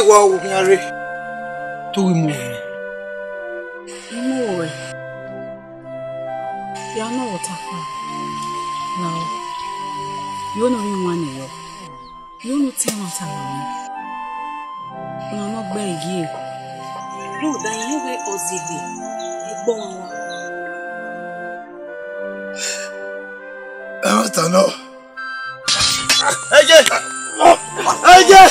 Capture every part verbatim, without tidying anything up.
Wa wo khian rre. Te u ghi mu ruẹ. I mu ruẹ. Ya nọ vbe ọta kpa. Na o. Yo ne ọ rhie iwan ne yọ. Yo ne u te ẹmwata ma mwẹ. Ọna ne ọ gbe ẹre ye. Rhunmwuda irẹn wẹẹ ọ zẹdẹ ẹgbẹ ọmwa wa. Ẹmwata nọ. Ẹyẹ! Ẹyẹ!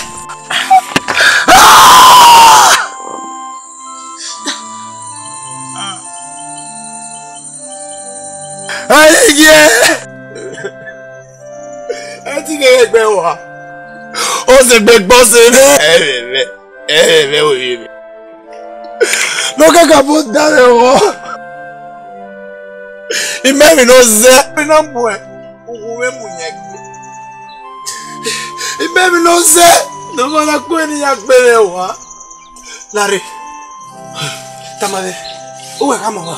Ẹyẹ! Ẹ ti ghe ẹgbẹ wa. Ọ zẹ egbe gbe ọse mwẹ. Ẹmwẹ mwẹ, ẹmwẹ mwẹ, ovbi mwẹ. Ne ọ kakabọ da mwẹ vbọ. I ma emwi ne ọ zẹ, I na mu ẹn, uwu mwẹ mu yan egbe. I ma emwi ne ọ zẹ, ne ọ ma na kue ne I ya gbe mwẹ wa. Larre, tama mwẹ, uwẹ gha mọ ọmwa,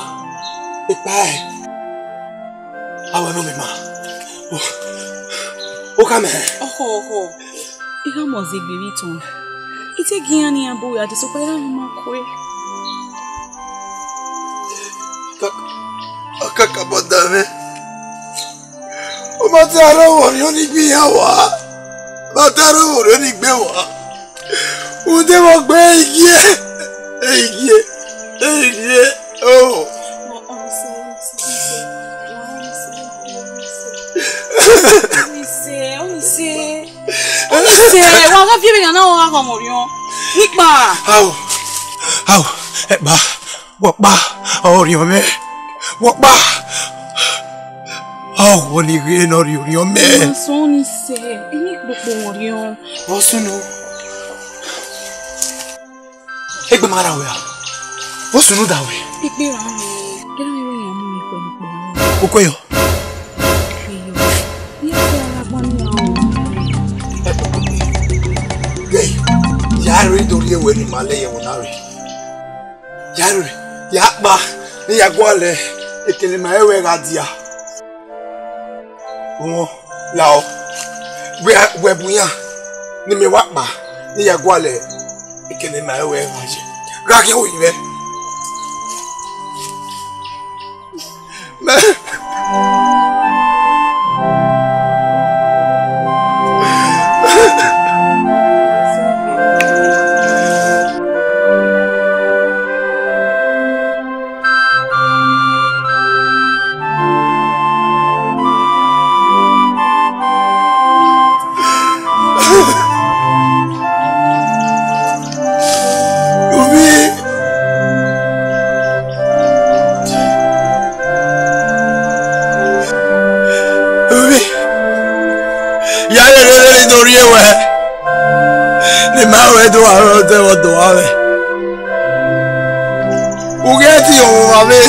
ekpa ẹre, a wẹ ne ọ miẹn ima, u khama ẹn. Ọkhọ, ọkhọ, I gha mu ọzọ egbe vbe itọn, I te gie iran ne iran bu ya de sokpan I gha ma kue. Ọ kakabọ da mwẹ. Ọ ma te aro vbe orhiọn ni gbe iran wa, ọ ma te aro vbe orhiọn ni gbe wa. Ude vbe ọgbe egie, egie, egie, oh. Ọnise, Ọnise, Ọnise, wa gha viọ vbe yan na, wa gha ghọmọ orhiọn. Nikpa. Ao, ao, ẹkpa. Wọkpa, ọ rhiọn mwẹ. Wọkpa, ọ wọ ni ghe ne ọ rhiọn orhiọn mwẹ. Ma sẹ Ọnise, eni kpokpo mwẹ orhiọn. Vbọ sunu? Egbe ma ra wẹ a? Vbọ sunu da wẹ? Egbe ra mwẹ, kẹrẹ mwẹ ya mu mi kpẹ ni kpẹ. Okwe yọ. Okwe yọ. Iye kẹrẹ a gba ni ra o. Ghe, ya rre do rhie wẹ ne ima lẹ ye ẹvbo na rre. Ya rre, ya kpa, ne I ya gualọ ekẹn ne ima re wẹ gha dia. Rọnmwọ, lao, wẹ, wẹ bu iran, ne imẹ wa kpa, ne I ya gualọ ekẹn ne ima re wẹ gha ye. Gha khian ru mwẹ. Mẹ. Ovbi, ovbi, ya rherhe ne I do rhie wẹ, ne ima ruẹ do aro ọdẹ vbe ọdọ uwa mwẹ. U ghẹ tie ọmwa vbe.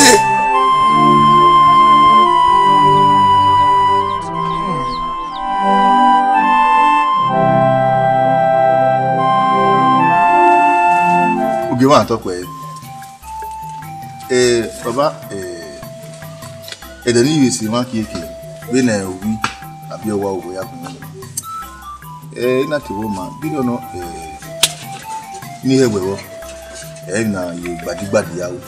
Ogie mwa tọ kpẹẹ. Eh, baba, eh, ẹdẹ ne I vbe sẹ emwa kiekie, vbene ovbi, abi ọwa owa ya gun. Eh, I na ke vbe ma, bi nọ, eh, ne I hẹ wẹ vbọ, ẹ na ye gbadigbadi ya ru.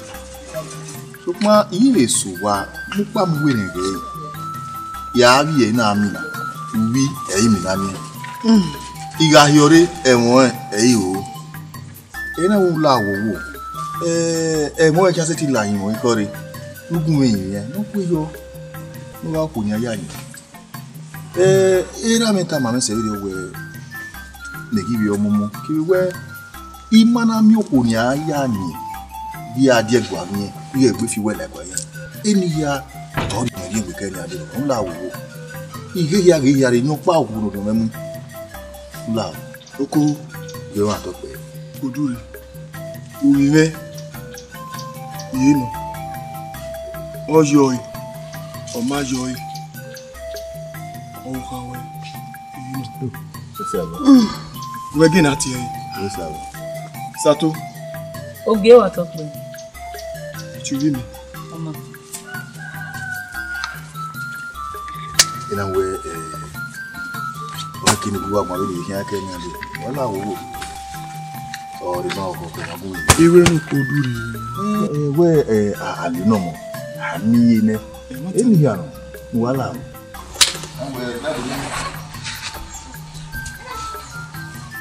Sokpan I vbe sẹ owa, mu ukpa mu werriẹ ghe, ya vbiẹ na mina, uvbi ẹ i mina miẹn. I gha hiọre, ẹmwẹ ọnrẹn ẹ i ro. Ena vbe u la wowo, eh, ẹmwẹ ọnrẹn khian sẹtin la yin mwẹ ekhọe rre, ne u gu mwẹ yin mwẹ, ne ọ kue yọ, ne ọ gha okhuo nian ya yin. Eh, erha mwẹ tama mwẹ sẹ vberriọ wẹẹ, mẹ ghi vbe ọmọmọ, kevbe wẹẹ, I ma na miẹn okhuo nian ya yin, vbe a die ẹguae vbe irẹn, I ghẹ gbe fi wẹ la ẹguae ya. Eni hia, ọ rhie mwẹ rhie egbe kẹ nian dee, u la wowo. I ghe hia ghe hia rre, iyẹn ọkpa okhuo ne odọ mwẹ mu. U la, oko, ghe ọmwa tọ kpẹẹ. Odure, ovbi mwẹ, I re nọ. Ọ yọe, ọ ma yọe, ọ kha wẹ, I re nọ. Wẹ ghe na tie ẹre. Sato. Ogie wa tọ kpẹẹ. Chuvimi. Ọma. I na wẹẹ, eh, ọ kini gu uwa guan vbene I khian kẹ nian dee. Wẹ la wowo. Ọ, ima ọkọ kọ na gu. Iwe nu ko du rri. Ẹ, wẹ, ẹ, a, a le nọ mọ. A ni ye nẹ. Eni hia nọ. Nu wa la.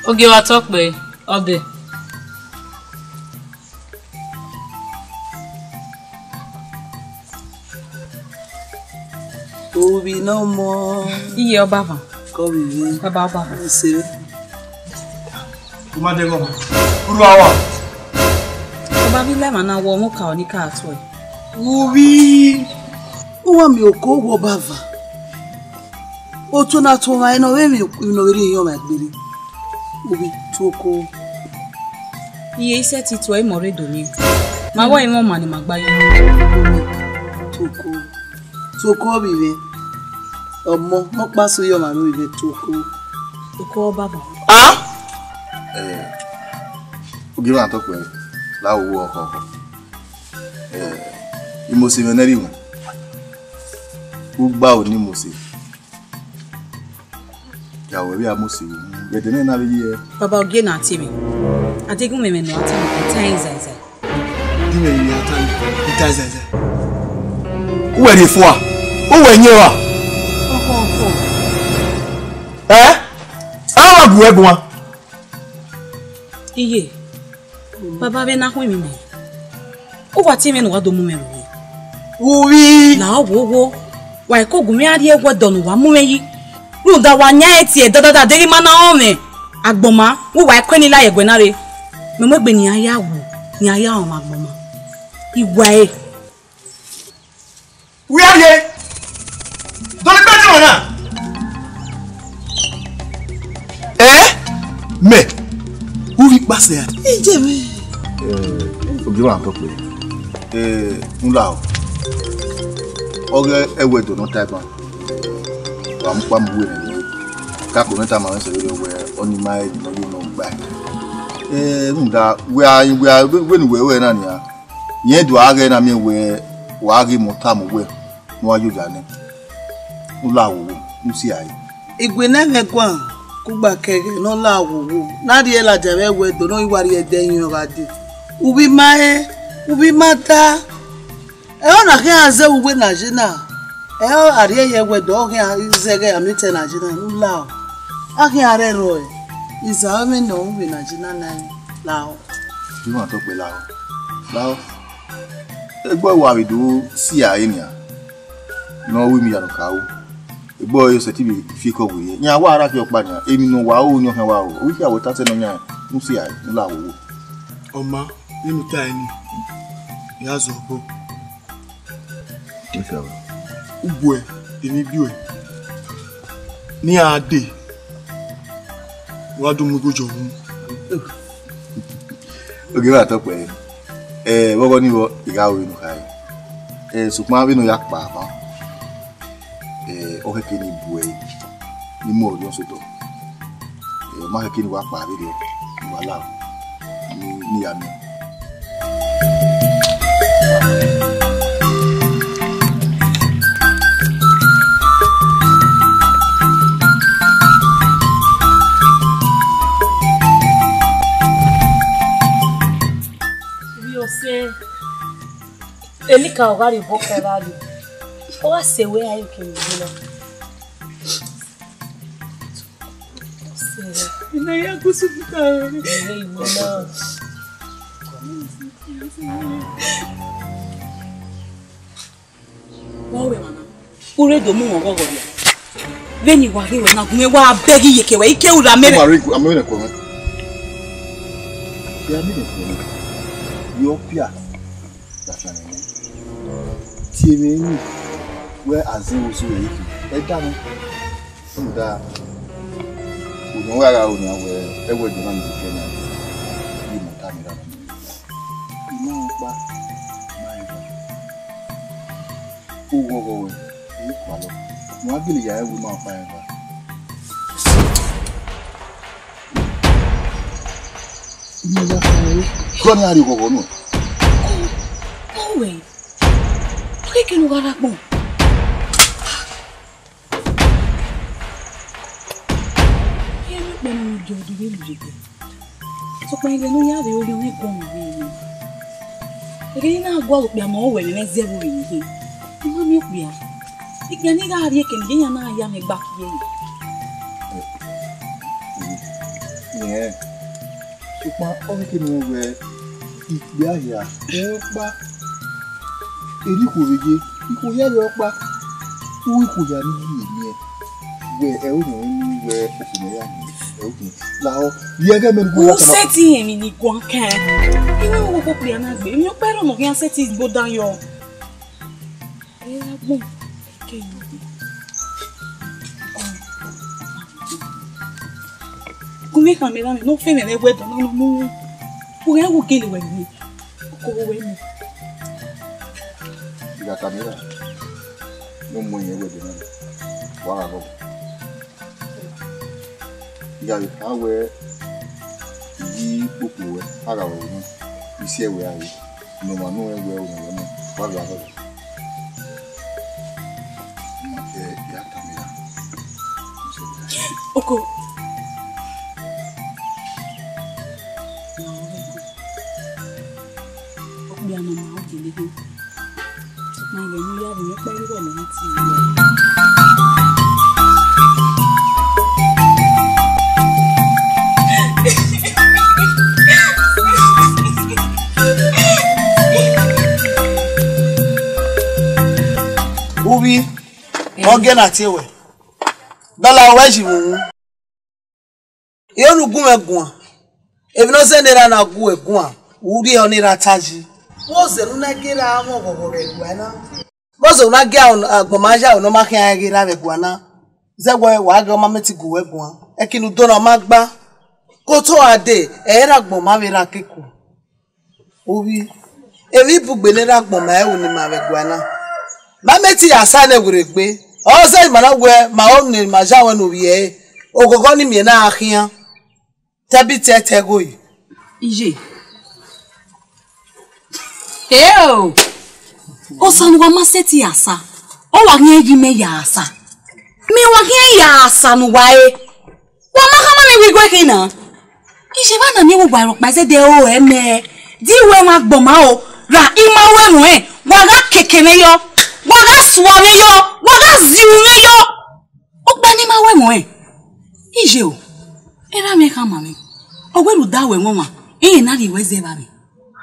Ogie wa tọ kpẹ, ọ dẹ. Ovbi ne ọmọ. Iye ọba van. Kọ vbe ivbi. Baba ọba van. Ese. U ma dẹghe ọmọ. Urhu awa. Ọba vbe ilẹ emwa na wọ ọmọ ka ọni ka tuẹ. Ovbi. U wa miẹn oko wọ ọba van. Otu na tuọn ọmwa ẹre ne ọ vbe emwi ne ọ vbe rhie iran ọmwa egbe rre. Ovbi, tuoko. Iye isẹ ti tuẹ imọ rre do ni. Ma wẹ emwi ọma ne ima gba ye. Tuoko. Tuoko vbe ivbi. Ọmọ, ne ọ kpa so ye ọmwa ne ovbi ivbi tuoko. Tuoko baba. Ah! Eh, ogie mwa tọ kpẹ, la wo ọkhọ ọkhọ. Eh, imose mwẹ nẹ rri wọn. Ugba ò ní imose. Ya wẹ vbe a mu osi vbe unu, vbe ẹdẹ nẹ na vbe ye. Baba, ogie na tie mwẹ. A deghẹ u mwẹ mwẹ ne ọ ta mwẹ, ọ ta ẹn zẹzẹ. Di mwẹ ne a ta mwẹ, I ta zẹzẹ. U wẹ rhie fua, u wẹ yẹn ra? Ọkọ, ọkọ. Ẹ? A wa gu ẹguan. Iye, baba, vbe na khuẹn emwi mẹ. U wa tie mwẹ ne u wa do mu mwẹ ru. Uvbi. La wo wo. Wa i ko gu mwẹ a rhie ẹguẹdọ ne u wa mu mwẹ yi. Rhunmwuda wa yan ẹre tie dadada deghẹ ima na rọnmwẹ agbọn mwa, wẹ wa i ku ẹe ni la ye ẹguẹ na rre. Mẹ mu egbe ne iran ya wu, ne iran ya rọnmwẹ agbọn mwa. I wa ẹre. Wẹ a rhie. Dọlegbe ẹdẹ ọmwa na. Ẹ? Mẹ? U vbe ikpa sẹ a? Iye mwẹ. Eh, ogie mwa tọ kpẹ. Eh, u la o. Ọghe ẹwẹdọ ne ọ ta ẹban. Wa mu kpa mu wẹ nẹ. Ka ko ne tama mwẹ sẹ vberriọ wẹ, ọni ma rẹn ne ọ ye ne ọ gba. Eh, rhunmwuda, wẹ a, wẹ a, vbene uwẹ ruẹ na nia. Rẹn do a ghẹ na miẹn wẹ wa ghi mu tama uwẹ ne uwa yo ya nẹ. U la wowo, u si a re. Igue ne ẹmwẹ guan kugba kẹghẹ ne ọ la wowo, ne a rhie ladian vbe ẹwẹdọ ne ọ i wa rhie ẹdẹ yọn gha dee. Uvbi ma re, uvbi ma ta. Ẹ ọna khian zẹ uwe na je na. Ẹ ọ a rhie ye ẹwẹdọ, ọ khian zẹ ghẹ a miẹn otọ na je na, ne u la o. A khian rhẹrọ ẹre. Iza ọmọ ne ọ ru vbe na je na na la o. Di wan tọ kpẹ lahọ. Lahọ. Egbe wa vbe do si a re nian. Ne ọ ru imi ya nọ ka ru. Egbe ọre sẹtin vbe fi ekọ werriẹ. Iran wa ra fi ọkpa nian. Emwi ne ọ wa ru ni ọ khian wa ru. Ovbi hia wẹ ta sẹ nọ yan. Nu si a re. Nu la wowo. Ọ ma, vbene u ta ẹre nii, ya zẹ obọ. Ubuẹ, emwi biẹ uẹ, ne iran dee, wa do mu igho jọ wu. Ogie mwa tọ kpẹ, ẹ, vbe ọghọ nii vbọ, I gha ru vbene u khare. Ẹ, sokpan vbene ọ ya kpao mwa, ẹ, ọ khẹke ne I bu ẹre, ne I mu ọre ọsotọ. Ẹ, ọ ma khẹke ne I wa kpao vberriọ, I wa la ne, ne I ya miẹn. Vbe ọse, Enika ọ gha rhie obọ kẹ gha rrie, ọ gha sẹ wẹ a ye kẹ vbe na. Ina ya gusu kita. Ere iwe na. Wa wẹ mama. U rre do mu mwẹ ọghọghọ rria. Vbene I wa ghe wẹ na gu mwẹ wa bẹghe iyeke wẹ, I ke ru ra mẹ. Ọmọ rẹ, a mẹ vbene ẹko mwẹ. Ya mẹ vbene ẹko mwẹ. Yọ pia. Rafian nene. Tie mwẹ eni wẹ a zẹ vbe ozo ẹre khin. Ẹ da mwẹ. Rhunmwuda, orhiọn gha gha ro nian wẹ ẹwẹdọ na ni vbe kẹ nian, ye imọta ni ra. I ma rẹn ọkpa, I ma rẹn eva. Oghọghọ wẹ, I ye kualọ. Ne u gha gele ya rẹn wẹ I ma rẹn ọkpa rẹn eva. Kọ ne a rhie oghọghọ nuẹn. Ọ wẹ, ọ khẹke ne u gha rre agbọn. Iran kpẹẹ ne ọ do do vbe lu ye egbe. Ọkpa ẹghẹ ne u ya vbe orhiọn mwẹ guan vbe ere. Ẹghẹ ne I na gualọ okpia ne ọ wẹ mwẹ zẹ vbe orhiọn ihe. I ma miẹn okpia. Ikpia ne I gha rrie ke ne iran na ya mwẹ gba kie ẹre. Rẹn, sokpan ọ vbe kene wẹ ikpia hia, ẹ ọkpa. Eni ikhuo vbe ye, ikhuo hia vbe ọkpa. U ikhuo hia ni ye miẹn. Wẹ ẹ o nọ ni wẹ okhuo ya ni, ẹ o khin. Lahọ, ye ẹghẹ mẹ ni gu ya tama. Sẹtin emwi ni guan kan. I wẹ wo okpia na gbe, emwi ọkpa ẹre ọmọ khian sẹtin gbodan yọ. Ẹ ya gbọn, ke yo. Gu mwẹ kha mẹ ra mẹ, ne ọ fe mwẹ vbe ẹdọ na nọ mu. U ghẹ wu gele wẹ ni. Ko wo wẹ ni. I gha tama ra, ne u mu ẹyẹn wẹ ẹdọ na, wa gha ghọghọ. I gha vbe kha wẹ, I ghi kpokpo ruẹ, a gha vbe ru, I si ẹe wẹ a re, ne ọmwa ne u rẹn wẹ u rẹn wẹ nọ, wa gha ghọghọ. Ma kẹ ya tama ra. Oko. Okpia ne ọ ma gele ghe. Sokpan ẹghẹ ne u ya vbe mwẹ ọkpa ẹre ọ ma na tie. Uvbi, ọ gie na tie wẹ. Dọla wẹ yi vbe uhunmwu. Iro ne u gu mwẹ guan, emwi ne ọ zẹ ne erha na gu wẹ guan, u rhie ọnii ra ta yi. Vbọzẹ ne u na gie erha mwẹ ọghọghọ vbe ẹguae na? Vbọzẹ u na gie agbọn ma ya aro ne ọ ma khian ghe erha vbe ẹguae na? Zẹ wẹ wa ghe ọ ma mẹ te gu wẹ guan, ẹki ne u do na ọ ma gba. Ke otọ ra dee, ẹ i re agbọn ma vbe rra keko. Ovbi, emwi ibugbe ne erha agbọn ma ru ne ima vbe ẹguae na. Ma mẹ te ya sa nẹ werriegbe, ọ zẹ ima na wẹ ma ru ne ima ya ruẹ ne ovbi ẹre, oghọghọ ne I miẹn na gha khian. Tẹbitẹ tẹghoe. Iye. Heo! Osa ne uwa ma sẹtin ya sa, ọ wa khian yi mẹ ya sa. Mẹ wa khian ya sa ne uwa re. Wa ma khama mwẹ vbe igue khin na. Iye, vbene a miẹn vbe uwa rhọkpa zẹdẹ oro ẹmẹ, di wẹ ma gbọma o, ra ima ru ẹmwẹ, wa gha keke mwẹ yọ, wa gha sua mwẹ yọ, wa gha ziu mwẹ yọ. Ọkpa ne ima ru ẹmwẹ. Iye o, erha mwẹ khama mwẹ, ọ wẹ rhunmwuda wẹ ẹmwẹ ọmwa, ẹre na rhie wẹ zẹ evba mwẹ.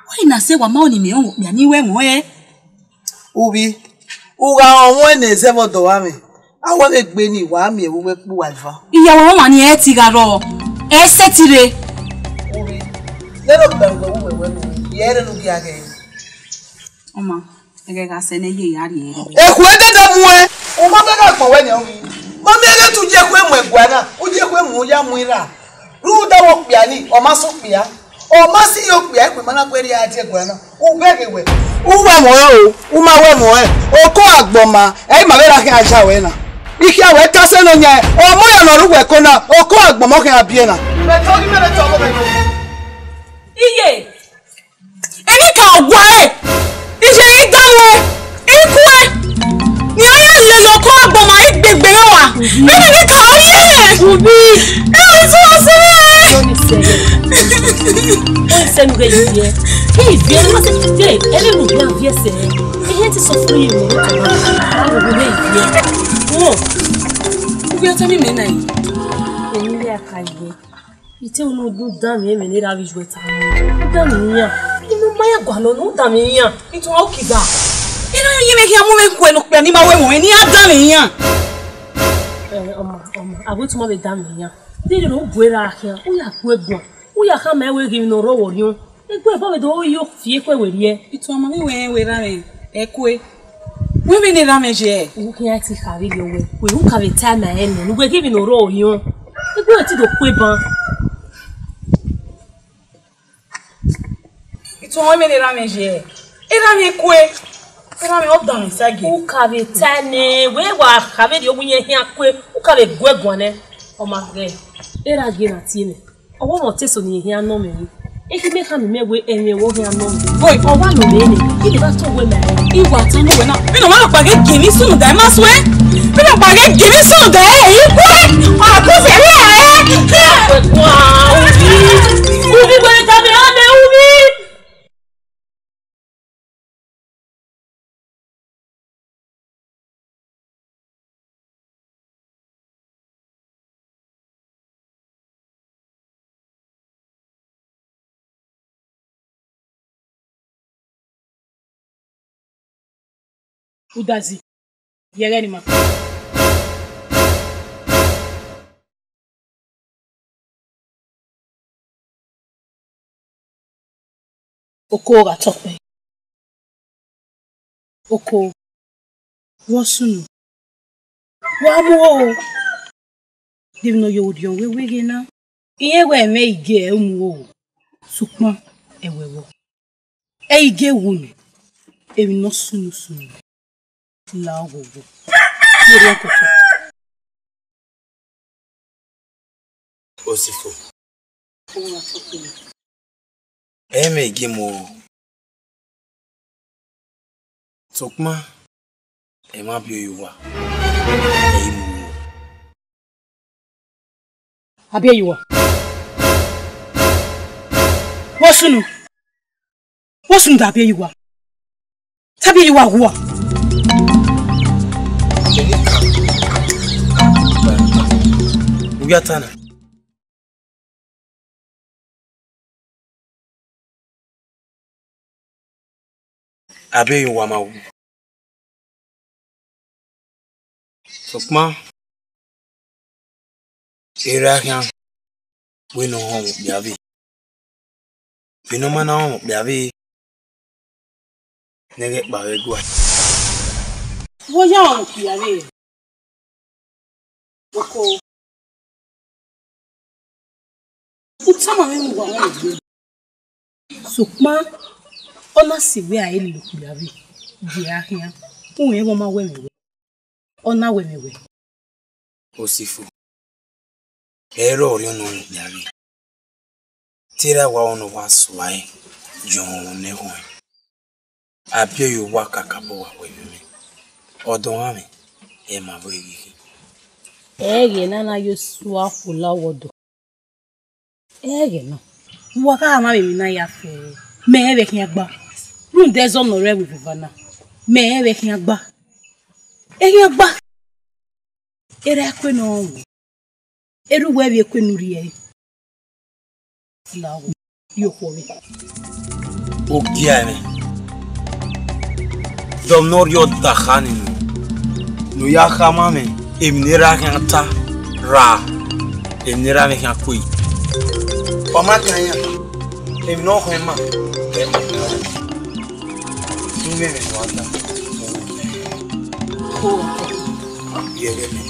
Wẹ na sẹ wa ma ru ne imẹ rọnmwẹ okpia ne I ru ẹmwẹ ẹre. Ovbi, u gha rọnmwẹ ne zẹ vbe ọdọ ọmwa mwẹ, a wẹ vbe egbe nii, wa miẹn vbe uwu ẹkpo uwa eva. Iyawẹ ọmwa ni ẹ ti gha rrọọ, ẹ sẹtin rre. Ovbi, nene okpia ne uwẹ ru wẹ wẹ nọ, I i re ne u gie a ghẹ. Ọma, ẹghẹ gha sẹ ne ẹ ye ya rhie ẹre. Ekhue dede mu ẹn, u ma miẹn gha gbọn wẹ nian wi. Ma miẹn ghe te u ye ekhue mu ẹguae na, u ye ekhue mu ya mu ira. Rhunmwuda vbe okpia ni, ọ ma sẹ okpia. Ọ ma sẹ okpia, ekhue ma na gu ẹre ya die ẹguae na. U bẹghe wẹ. U ru ẹmwẹ ọnrẹn o, u ma ru ẹmwẹ ọnrẹn. Oko agbọn ma, ẹ i ma vbe ra khian ya ruẹ na. I khian wẹ ta sẹ nọ yan, ọ ma ya nọ rre uwẹ ẹko na, oko agbọn ma ọ khian biẹ na. Mẹ tọ ghi mẹ vbe tọ ọmọ mẹ nọ. Iye, emwi ka ọ gua ẹre, iye I danmwẹ, I kuẹ, ne I ya lele oko agbọn ma, I gbegbe rre owa. Emwi ka ọ ye. Ubi. Ẹ i tọ sẹ. Oni sẹ. Oni sẹ nu ghe iye. Ke iye ma sẹ, ke ẹ vbe mu gbe aviẹ sẹ. Iye ti sọ fun yi mu. A ro ghe iye. Wo. Ubi, ọ ta mi mẹ na yi. Emwi ya ka ye. I te unu gu danmwẹ ẹmwẹ ne erha vbe ijuẹ ta. U danmwẹ iran. I ne u ma ya gualọ ne u danmwẹ iran. Ituan okida. I na ye mwẹ khian mu mwẹ kuẹ ne okpia ne ima ru ẹmwẹ ne iran danmwẹ iran. Ẹ, ọma, ọma, a wẹ te u ma vbe danmwẹ iran. Deghẹ u gu erha khian, u ya gu ẹguan, u ya khama ẹre wẹ ghe emwi ne ọ rre ọvbọrhiọn. Egbe ẹbọ vbe do yo fi ekhue werriẹ. Ituan ma mwẹ wẹ rẹn wẹ erha mwẹ, ẹ kue. Wẹ vbene erha mwẹ ye? U khian te kha vberriọ wẹ, wẹ u ka vbe ta ma ẹmwẹ ne uwẹ ghe emwi ne ọ rre ọvbọrhiọn. Egbe ẹre te do kue ban. Ituan wẹ vbene erha mwẹ ye? Erha mwẹ kue. Erha mwẹ ọ danmwẹ sagie. U ka vbe ta nẹ, wẹ wa kha vberriọ wẹ irẹn khian kue, u ka vbe gu ẹguan nẹ. Ọma ghẹ, erha gie na tie mwẹ. Ọ wẹ ọmọ te eso ne irẹn khian nọ mwẹ re. Ekhi mẹ khama mẹ wẹ ẹmwẹ wẹ ọ khian nọ mwẹ. Boy, ọ wa nọ mwẹ nẹ, I vbe gha tọ wẹ ma rẹn. I wa tama wẹ na. Vbene ọ ma rhọkpa ghe gie emwi sunu da, ẹ ma suẹn. Vbene ọ rhọkpa ghe gie emwi sunu da, ẹ i kue. Ọ ku zẹ rre ẹ. Wow. Ubi wẹ Udazi, ye ẹghẹ ne ima. Oko gha tọ kpẹn. Oko, vbọ sunu? Wa mu o. De emwi ne ọ ye orhiọn wẹ wẹ ghe na? Irẹn wẹ ẹmwẹ ige ẹ mu o, sokpan ẹwẹvbọ. Ẹ i gie wu nẹ, emwi ne ọ sunu sunu, la oghogho. Ye erriọ koko. Osifo. Ẹ i mwẹ gie mu o. Sokpan, ẹ ma biẹ oye uwa, ẹ i mu o. A biẹ oye uwa. Vbọ sunu? Vbọ sunu da biẹ oye uwa? Te a biẹ oye uwa gua? Uya ta na. A biẹ oye uwa ma wu. Sokpan, erha khian wẹ ne ọ họn mwẹ okpia vbe. Vbe ne ọ ma na họn mwẹ okpia vbe, ne ẹghẹ kpa vbe gua. Vbe ọ ya họn mwẹ okpia vbe? Oko. U tama mwẹ ne uwa họn egbe. Sokpan, ọ na si wẹ a i lele okpia vbe, gie a khian, uwẹ vbe ọ ma wẹ mwẹ wẹ, ọ na wẹ mwẹ wẹ. Osifo, ẹ i re ọrọre ọnọ okpia vbe, te erha wa ọnọ wa suae, yọ ọnrẹn ne ẹkhọe. A biẹ oye uwa kakabọ wa wẹ vbe mwẹ. Ọdọ ọmwa mwẹ, ẹ ma vbe ghi khin. Ẹghẹ na na yo sua khulo wẹ ọdọ. Ẹghẹ na. Uwa gha mwamwa emwi na ya fẹ. Mẹ ẹ vbe khian gba. Rhunmwuda ẹzọ ne ọ rre vbe evba na. Mẹ ẹ vbe khian gba. Ẹ khian gba. Erha ẹkue ne ọ ru. Erha uwẹ vbe ẹkue ne u rhie ẹre. La oghọ, ye okhuo vbe. Ogiamwẹ. Dọmwẹ ne ọ rhie ọdakha ninu, ne u ya khama mwẹ emwi ne erha khian ta ra emwi ne erha mwẹ khian kue. Ọ ma kan iran, emwi ne ọ khọn ima, ẹ ma kan. Zun mwẹ emwi ne uwa ta. Ko. Ye ẹghẹ mẹ.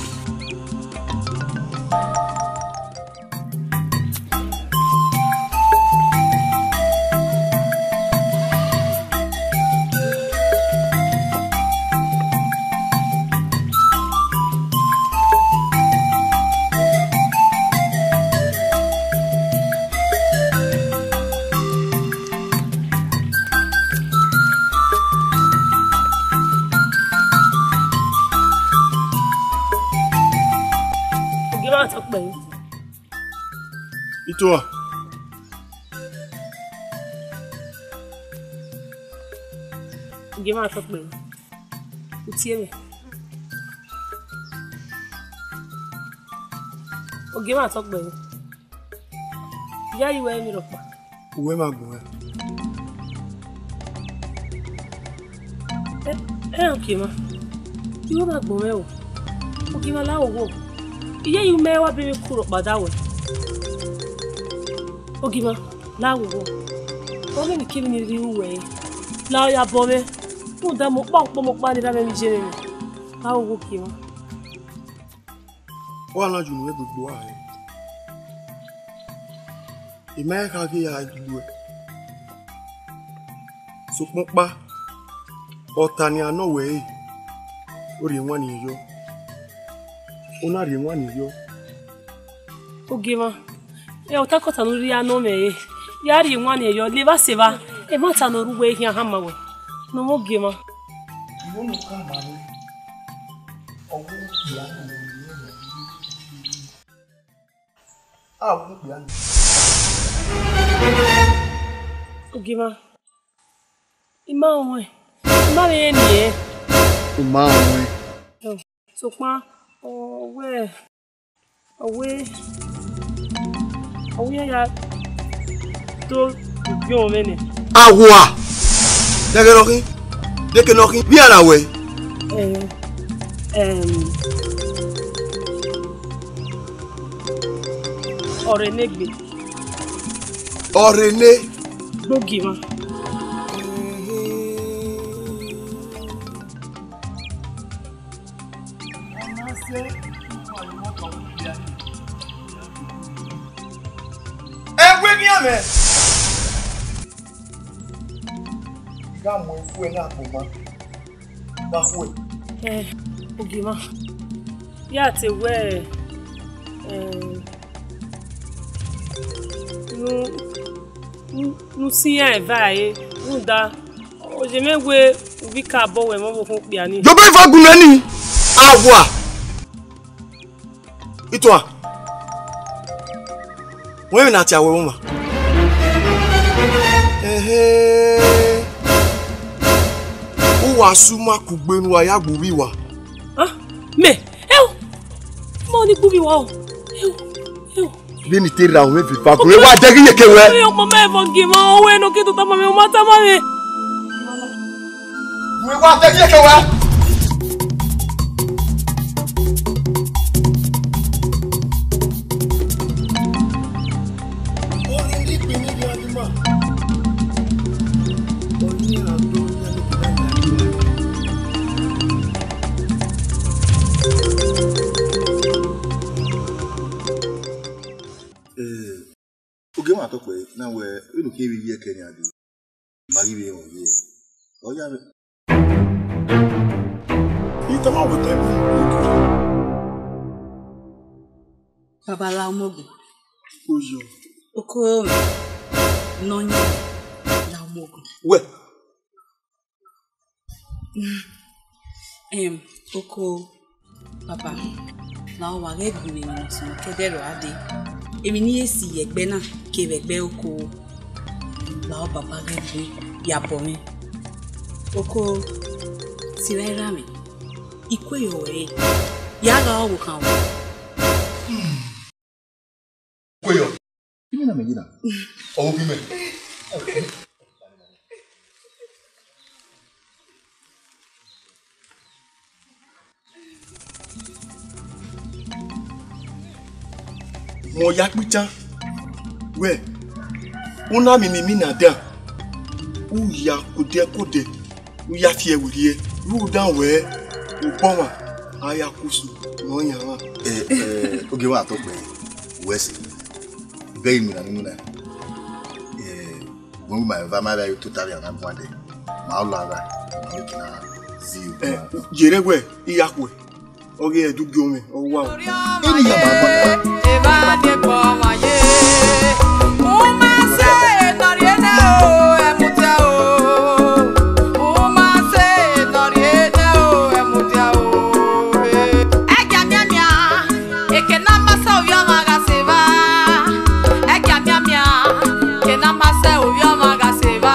Ogie ma tọ kpẹre. Itohan. Ogie ma tọ kpẹre. U tie mwẹ. Ogie ma tọ kpẹre. Iyayi wẹ emwi rhọkpa. Uwẹ ma gbọn mwẹ. Ẹ, ẹ, Ogiemwa, iwẹ ma gbọn mwẹ o. Ogiemwa, la owo. Iyayi mẹ wa be mwẹ ku rhọkpa da wẹ. Ogiemwa, la owo. Ọ mwẹ emwi kemwi ne I rhie ru wẹ re. La ọ ya bọ mwẹ. Rhunmwuda mẹ ọkpa, ọkpa, mẹ ọkpa ne I ra mwẹ emwi ye mwẹ. La owo, Ogiemwa. Ọ gha na ye unu egbe gbe uwa hẹ. I ma rẹn kha ghe ya gbe uẹ. Sokpan ọkpa, ọta nian nọ wẹ ẹre, ọ rhie ewanniẹn yọ. Ọ na rhie ewanniẹn yọ. Ogiemwa, ẹ, ọtakọta ne u rhie nọ mwẹ re, ya rhie ewanniẹn yọ, levba sẹ evba, ẹmwata ne ọ rre uwẹ khian hama wẹ, ne ọ mwẹ Ogiemwa. Iwo ne ọ ka ma mwẹ, ọ wẹ okpia ne ọ rhie nọ. A wu okpia nẹ. Ogiemwa, I ma ruẹn, I ma vbe rẹn niẹn. U ma ruẹn. Sokpan, ọ wẹ, ọ wẹ, ọ wẹ iran ya do ubiọn mwẹ nẹ. Awa! Dẹghe ne ọ khin, deke ne ọ khin, vbe iran na wẹ? Eh, em, ọrhẹ ne egbe. Ọrhẹ ne? Gbogie mwa. Ẹwe miẹn mwẹ. I gha mu ẹkhuẹ na agbọn ma, wa khuẹ. Eh, Ogiemwa, ya te wẹ, eh, nu, nu, nu si iran eva ẹre, rhunmwuda, ọ ye mwẹ wẹ uvbi ka bọ wẹ ẹmwẹ ọvbokhan okpia ni. Dobo eva gu mẹ ni, awa. Itohan, wẹ vbe na tie aro ẹmwẹ ọmwa? Ẹhẹn, u wa sẹ uma kugbe ne uwa ya gbe uvbi uwa. Ah, mẹ, ẹo, mẹ ọni gbe uvbi uwa o, ẹo, ẹo. Vbene I te rra mwẹ vbe eva gu, wa dẹghe iyeke wẹ. Ẹ, ọmọ mẹ vọ gie mwa, ọwẹ ne ọ ke tota ma mwẹ, ọ ma tama mwẹ. Wẹ wa tẹ iyeke wẹ. Ọni ne ikpinnu rhie ima. Ọni a do yan ne ikpinnu rhie ima. Eh, Ogiemwa tọ kpẹre na wẹ, vbene u khin vbe iye ẹkẹ nian dee, ma ghi vbe rẹn ovbi ẹre. Ọ ya vbe. I tama wẹ tẹ. Baba la ọmọ gbe. Oyo. Oko nọ yan la ọmọ gbe. Wẹ. Em, oko, baba, la ọ wa ghẹ gu ne emwi ne ọ sunu kẹdẹ rọ a dee. Emwi ne I ye si ye ẹgbẹ na kevbe ẹgbẹ oko, la ọ baba ghẹ gu ya bọ mwẹ. Oko, sirra erha mwẹ, I kue yọ ruẹ re, ya gha ọvbokhan ruẹ. Kue yọ. Imẹ na mẹ ye na. Ọ wo ghi mẹ. Mẹ ọ ya kpitan wẹ, u na miẹn ne imina dan, u ya kode kode, u ya fi ẹre werriẹ, rhunmwuda wẹ, obọ ọmwa a ya ku usu ne ọ yan mwa. Eh, eh, Ogiemwa tọ kpẹre, wẹ sẹ, bẹghe imina ne u na. Eh, Ugbẹn ma eva ma vbe tota vbe a na guan dẹ, ma ọ la gha, ma vbe kina zi. Eh, ugbẹn. Yere wẹ, I ya khuẹ, ọ ghi ẹre du gie mwẹ, ọ wa o. Eni ya ma gba. Eva ni egbe ọmwa ye. Uma sẹ nọ rhie nẹ o, ẹ mudia o. Uma sẹ nọ rhie nẹ o, ẹ mudia o. Ẹgia mianmian, eke ne a ma sẹ ovbi ọmwa gha sẹ evba. Ẹgia mianmian, eke ne a ma sẹ ovbi ọmwa gha sẹ evba.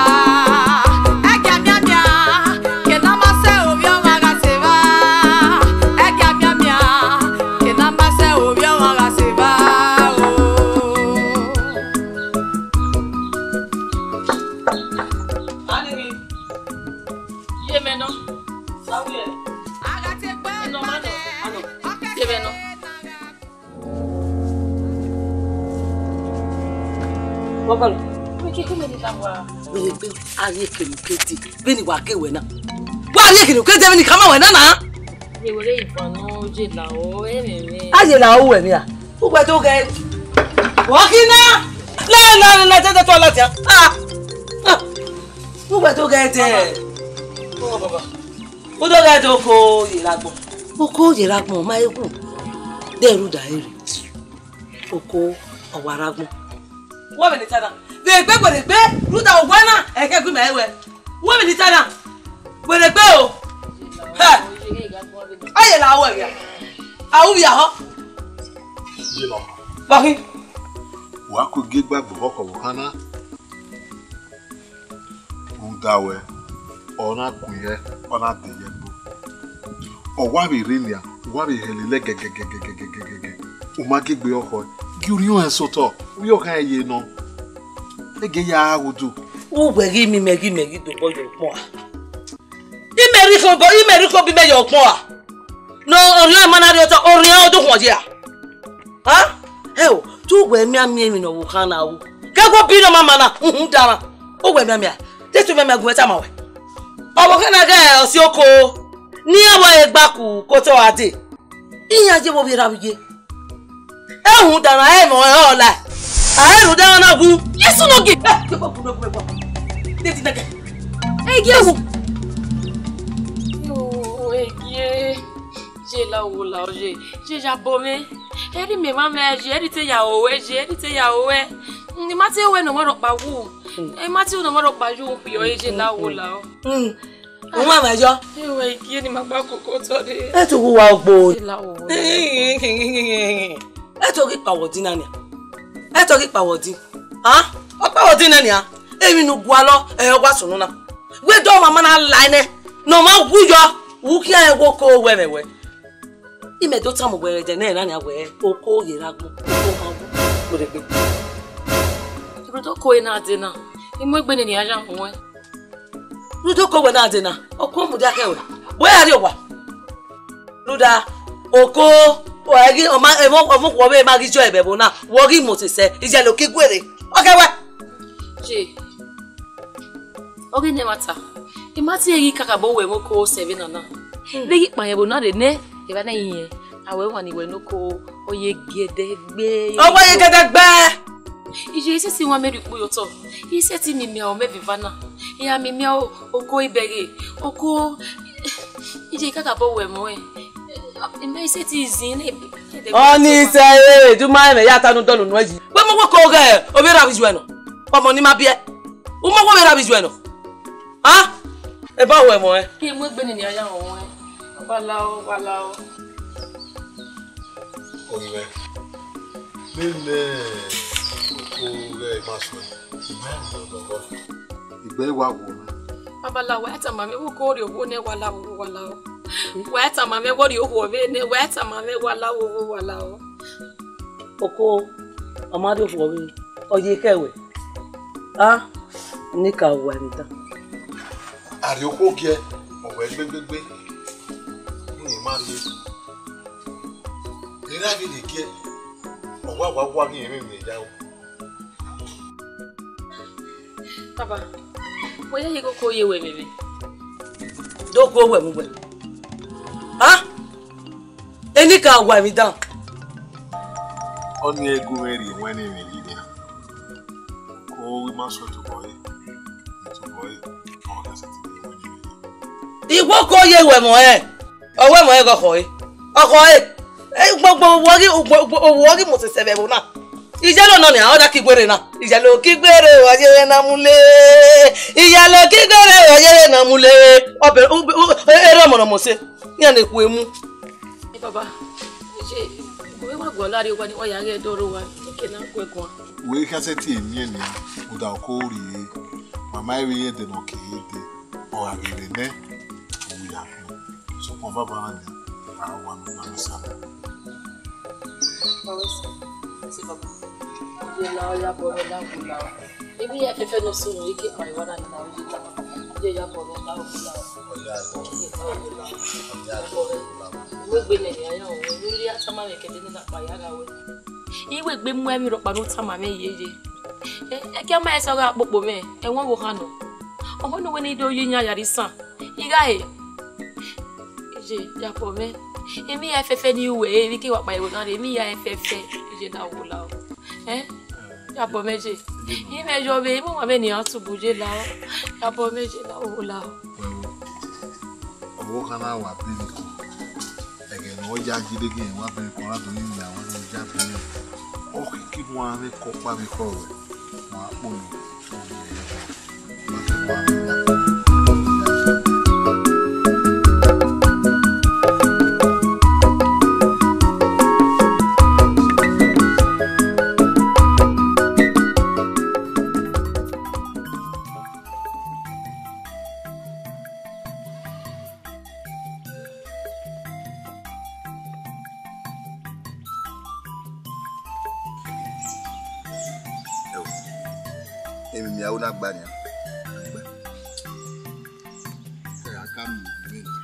Ẹgia mianmian, eke ne a ma sẹ ovbi ọmwa gha sẹ evba. Ẹgia mianmian, eke ne a ma sẹ ovbi ọmwa gha sẹ evba o. Ye mẹ nọ. Samuel. Ye mẹ nọ. Wẹ gbe, a rhie ekene ukede vbene wa ke wẹ na. Wa rhie ekene ukede vbene I khama wẹ na na. Ye wẹ ghe ivan nọ, ye la o, ẹmwẹ mwẹ. A ye la o wẹ mia. Ugbẹn do ghẹ. Wọ khin na. Na, na, na, na, te, te, tuẹ ladian. Ah. Ah. Ugbẹn do ghẹ te. Baba. Baba. U do ghẹ te oko ye rre agbọn. Oko ye rre agbọn, ma ewu. De rhunmwuda ẹre. Oko, ọ wa rre agbọn. Wẹ vbene I ta na. Vbe egbe, vbe egbe, rhunmwuda uwẹ na, ẹghẹ gu ima ẹwẹ. Wẹ vbene I ta na. Vbe egbe o. Hẹ. Ọ ye la wẹ via. A ru via họ. Ye mama. Bọkhin. Wa ko gie gba gbe ọkhọ vbe okhan na. Rhunmwuda wẹ, ọ na kun irẹn, ọ na de ye ẹgbo. Ọ wa vbe rre nian, wa vbe hẹlẹ lẹ gẹgẹgẹgẹgẹgẹgẹ. U ma gie egbe ọkhọ, gie urhiọn ẹn sẹ otọ, u ye ọkhan ye nọ. Ege ya gha ghudu. Uwẹ ghi miẹn imẹ ghi mẹ ghi dobọ ye ọkpọn a? Imẹ rhie Kobo imẹ rhie kobo imẹ ye ọgbọn ra? Ne orhiọn ma na rhie otọ, orhiọn ọ do khuan ye ra? Ha? Ẹ o, te uwẹ mianmian emwi ne ọvbokhan na ru. Ke ẹguọ bi ne ọ ma ma na, uhunmwu daran. Uwẹ mianmian, te te mianmian gu ẹre tama wẹ. Ọvbokhan na ghẹ ọ si oko, ne iran vbe ẹre gba ku ke otọ ra dee. Iran ye vbe ovbi erha vbe iye. Ehun danmwa ẹmwẹ ọnrẹn ọre ọ la. A i rhunmwuda ẹmwẹ na wu. Jesu nọ gie. Ẹ, gie vbe gu, gue, gue, gue. Dedi nẹkẹ. Ẹ gie wo. Yo, ẹ gie. Ye la wo la ye. Ye ya bọ mwẹ. Ẹ rhie mẹ emwa mwẹ ye, ẹ rhie te ya ho wẹ ye, ẹ rhie te ya ho wẹ. Mm, I ma te ho wẹ ne ọmwa rhọkpa wu. Mm. I ma te ho ne ọmwa rhọkpa ye, u kpio ye la wo la. Mm. Uwa ma yọ. Ewe gie ne ima gba koko otọ rre. Ẹ tọ ghe uwa ogbo. Ye la wo. Ẹ tọ ghe ikpawọ din na nia. Ẹ tọ ghe ikpawọ din. Ha? Ọkpawọ din na nia. Emwi ne u gualọ, ẹ, ọ wa sunu na. Wẹ dọ ọmwa ma na la nẹ. Ne ọ ma wu yọ. U khian ẹre wo ko wẹ mwẹ wẹ. Imẹ do tama uwẹ ẹdẹ nẹ na nia wẹ, oko ye ra gbọn, oko ma wu. Wẹ dẹ gbe. Rhunmwuda oko na dee na. I mu egbe ne a ya ruẹn. Rhunmwuda oko wẹ na dee na, oko mudia khẹ wẹ. Wẹ a rrie owa. Rhunmwuda oko, ọ ghi, ọ ma, ẹmwẹ, ọmọ okhuo vbe ma ghi jọ ẹvbo na, wẹ ọ ghi mu sẹ, iyẹlo ki guere. Ọ khẹ wẹ. Je. Ọ ghi nẹ ẹmwata. I ma tie ghi kakabọ wẹ ẹmwẹ oko sẹ vbe nana. Hmm. Vbe ghi kpa ẹvbo na rre nẹ, evba na iyẹn, a wẹ wan ni wẹ ne oko, ọ ye gẹdẹ gbe. Ọ wẹ ye gẹdẹ gbe. Iye, I sẹtin wan mẹ rhie ukpo ye otọ. I sẹtin mimian ọmọ ẹvbo eva na. I gha mimian o, oko ibẹghe. Oko, iye, I kakabọ wẹ ẹmwẹ ọnrẹn. I ma, I sẹtin zin nẹ. Ọni sẹ ẹre, du ma ẹmwẹ ya ta ne u dọlọ unu ẹyi. Wẹ ma wẹ oko ghẹ, ovbi erha vbe iye nọ. Ọmọ ne ima biẹ. U ma wẹ ovbi erha vbe iye nọ. Ha? Eba wẹ ẹmwẹ ọnrẹn. Ke mu egbe ne a ya ruẹn. Wa la o, wa la o. Oyi mwẹ. Vbene oko ghẹ ma suẹn, I ma rẹn ọdọ ọghọ. Igbe wa wo mwẹ. Babalawo, wa tama mwẹ, vbe oko rrie okhuo nẹ, wa la o, wa la o. Wa tama mwẹ, vbe ọ rrie okhuo vbe nẹ, wa tama mwẹ, wa la o, wa la o. Oko, ọ ma rrie okhuo vbe, ọ ye khẹ wẹ. A, ne I ka wa rre dan. A rrie okhuo giẹ, ọ wẹ gbegbegbe. Unu ma rrie. Erha vbe rhie giẹ, ọ wa wa wa ghi rẹn emwi ya o. Baba, wẹ ya ye oko ye wẹ vbe mwẹ. Do oko wẹ mu wẹ. Ha? Eni ka wa emwi dan. Ọni ẹ gu mwẹ rhie wẹ ne emwi yi nian. Ko vbe ma sẹ tobọ ẹre, tobọ ẹre, ọ gha sẹtin rhie wẹ ne emwi yi. Iwẹ oko ye wẹ mọ ẹn. Ọ wẹ mọ ẹn ghe ọkhọ ẹre. Ọkhọ ẹre. Ẹ, gbogbo owọ ghi, gbogbo owọ ghi mu sẹsẹ vbe ẹvbo na. Iyẹlo nọ nia, ọ da ki guerre na. Iyẹlo ki guerre, ọ yere na mu le. Iyẹlo ki guerre, ọ yere na mu le. Ọbẹ, u, u, erha ọmọ ne ọ mose. Iran ne khu emu. Ẹ baba, ẹ, ẹ wa gualọ rrie owa ni, wa ya ghẹ dọrọ owa, eke na gu ẹ guan. Wẹ kha sẹtin miẹn nian, uda ọko rrie, mama ẹvbo ẹdẹ ne ọ ke dee, ọ gha ghi rre nẹ, u ya khin. Sokpan baba na nian, a wa nu na sa. Baba, ẹ sẹ, ẹ sẹ baba. Ye la, ọ ya bọ, ọ ya bọ la. Emwi hia fẹfẹ ne ọ sunu, I ke kpa ẹre wa na nian, ọ ye la. Ye ya bọ, ọ ya bọ la. Ọ ya bọ, ọ ya bọ la. Ọ ya bọ la. Wẹ gbe nẹ ya ya o, wẹ rhie a tama mwẹ kẹdẹ ne na kpa ya gha wẹ. I wẹ gbe mu emwi rhọkpa ne u tama mwẹ yeye. Ẹ, ẹkia ma ẹsẹ ọ gha kpokpo mwẹ, ẹmwẹ ọvbokhan nọ. Ọhọ ne uwẹ ne I do ye iyan ya rre isan, I gha he. Iye, ya bọ mwẹ. Emwi hia fẹfẹ ne I ru wẹ, emwi ke wa kpa ẹre na rre, emwi hia fẹfẹ, iye na wo la o. Ẹ? Ya bọ mwẹ je. I mwẹ yọ vbe, I mwẹ ọmwa mwẹ ne iran tubu ye la o. Ya bọ mwẹ je la o, la o. Wẹ wo, ọvbokhan na wa bẹnbẹn. Ẹghẹ ne ọ ya jide ghe wa bẹnbẹn, ọ na do yin mẹ, wa do ya bẹnbẹn. Ọ kiki mu aro vbe kọ ọkpa vbe kọ ruẹ, wa kpolo. Ẹo, emwi mia ru na gba nian. Ẹ, a ka mu emwi.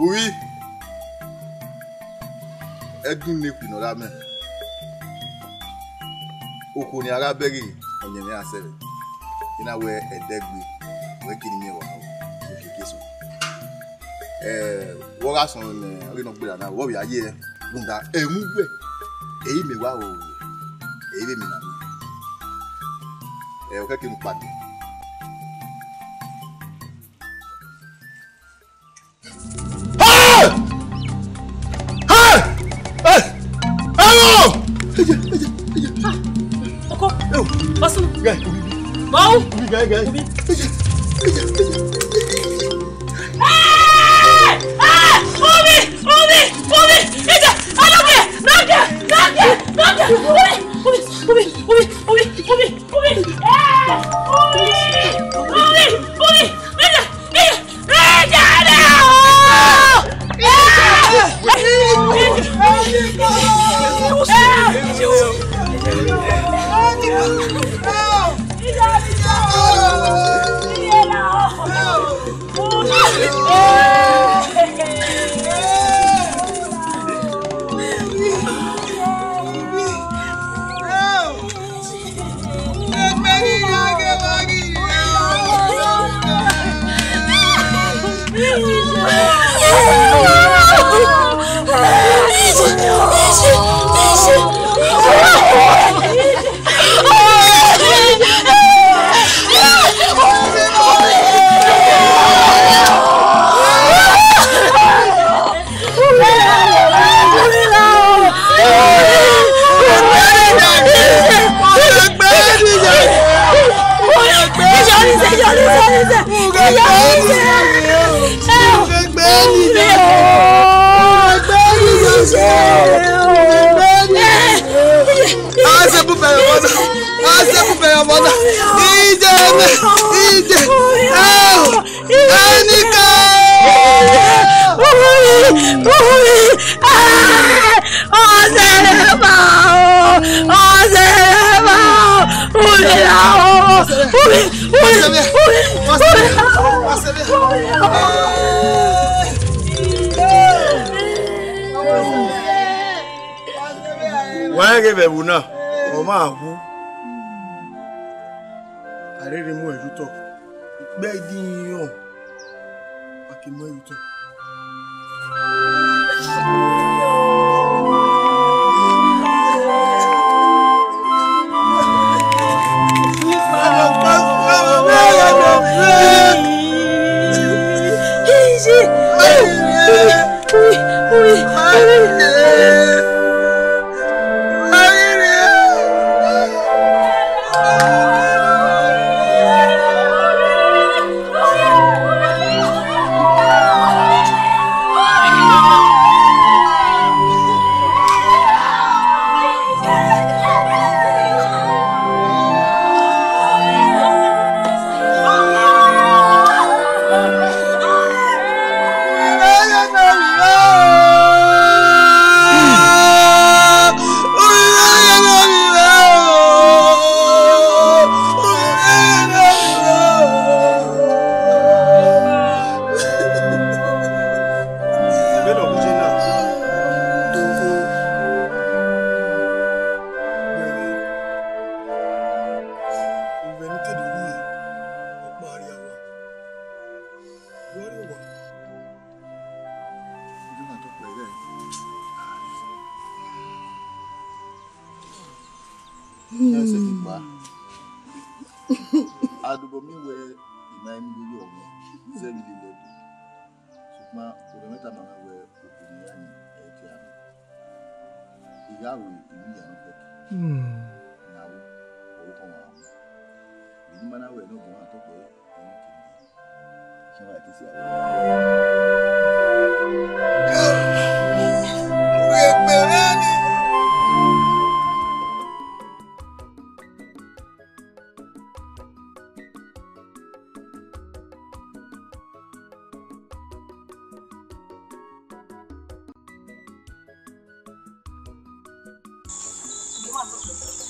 Uri, ẹdun ne khui ne ọ ra mẹ. Okhuo ne a gha bẹghe, ọyẹnmwẹ iran sẹrẹ. I na wẹ ẹdẹgbe, wẹ kiri miẹn wa o, okiekie sunu. Ẹ, wẹ ọ gha sọn mwẹ, ọ ghi nọ gberra na, wẹ ọ vbe a ye ẹe, rhunmwuda ẹmwẹ uwẹ, ẹre imẹ wa ro, ẹre vbe emwi na miẹn. Ẹ, ọ khẹke ne u kpao. Hey! Hey! Hey! Ẹmwẹ! Eje, eje, eje. Ọkọ. Ewu. Bọ́sùn. Gẹ. Bọ́wù. Gẹ, gẹ. Eje, eje, eje. Hey! Hey! Omi! Omi! Omi! Eje! Alọ́gẹ̀! Lọ́gẹ̀! Lọ́gẹ̀! Lọ́gẹ̀! Omi! Omi! Omi! Omi! Omi! Omi! Hey! Omi! Omi! Omi! Eje! Eje! Enika! Uhi! Uhi! Ah! Ọzẹrẹma o! Ọzẹrẹma o! Uhi ra o! Uhi! Uhi! Uhi! Uhi! Wa rẹn ghe vbe ẹvbo na, ọ ma wu. A rherhe mu ẹn ye otọ. Ikpẹ i din rẹn, a ke mu ẹn ye otọ. Iran sẹ kpa. Adobọ miẹn wẹ I ma i miẹn iye ọmọ zẹ vbe lele ẹdẹ. Sokpan orhiọn mwẹ tama mwẹ wẹ okhuo ne iran yin ẹre tie aro. Ya ru emwi hia nọ fẹki. Hmm. Na ru, ọ ru khọmwa. Emwi ne ima na wẹ ne ọ gu mwa tọ kpẹre, ọ na kere. Sẹ wa te si a.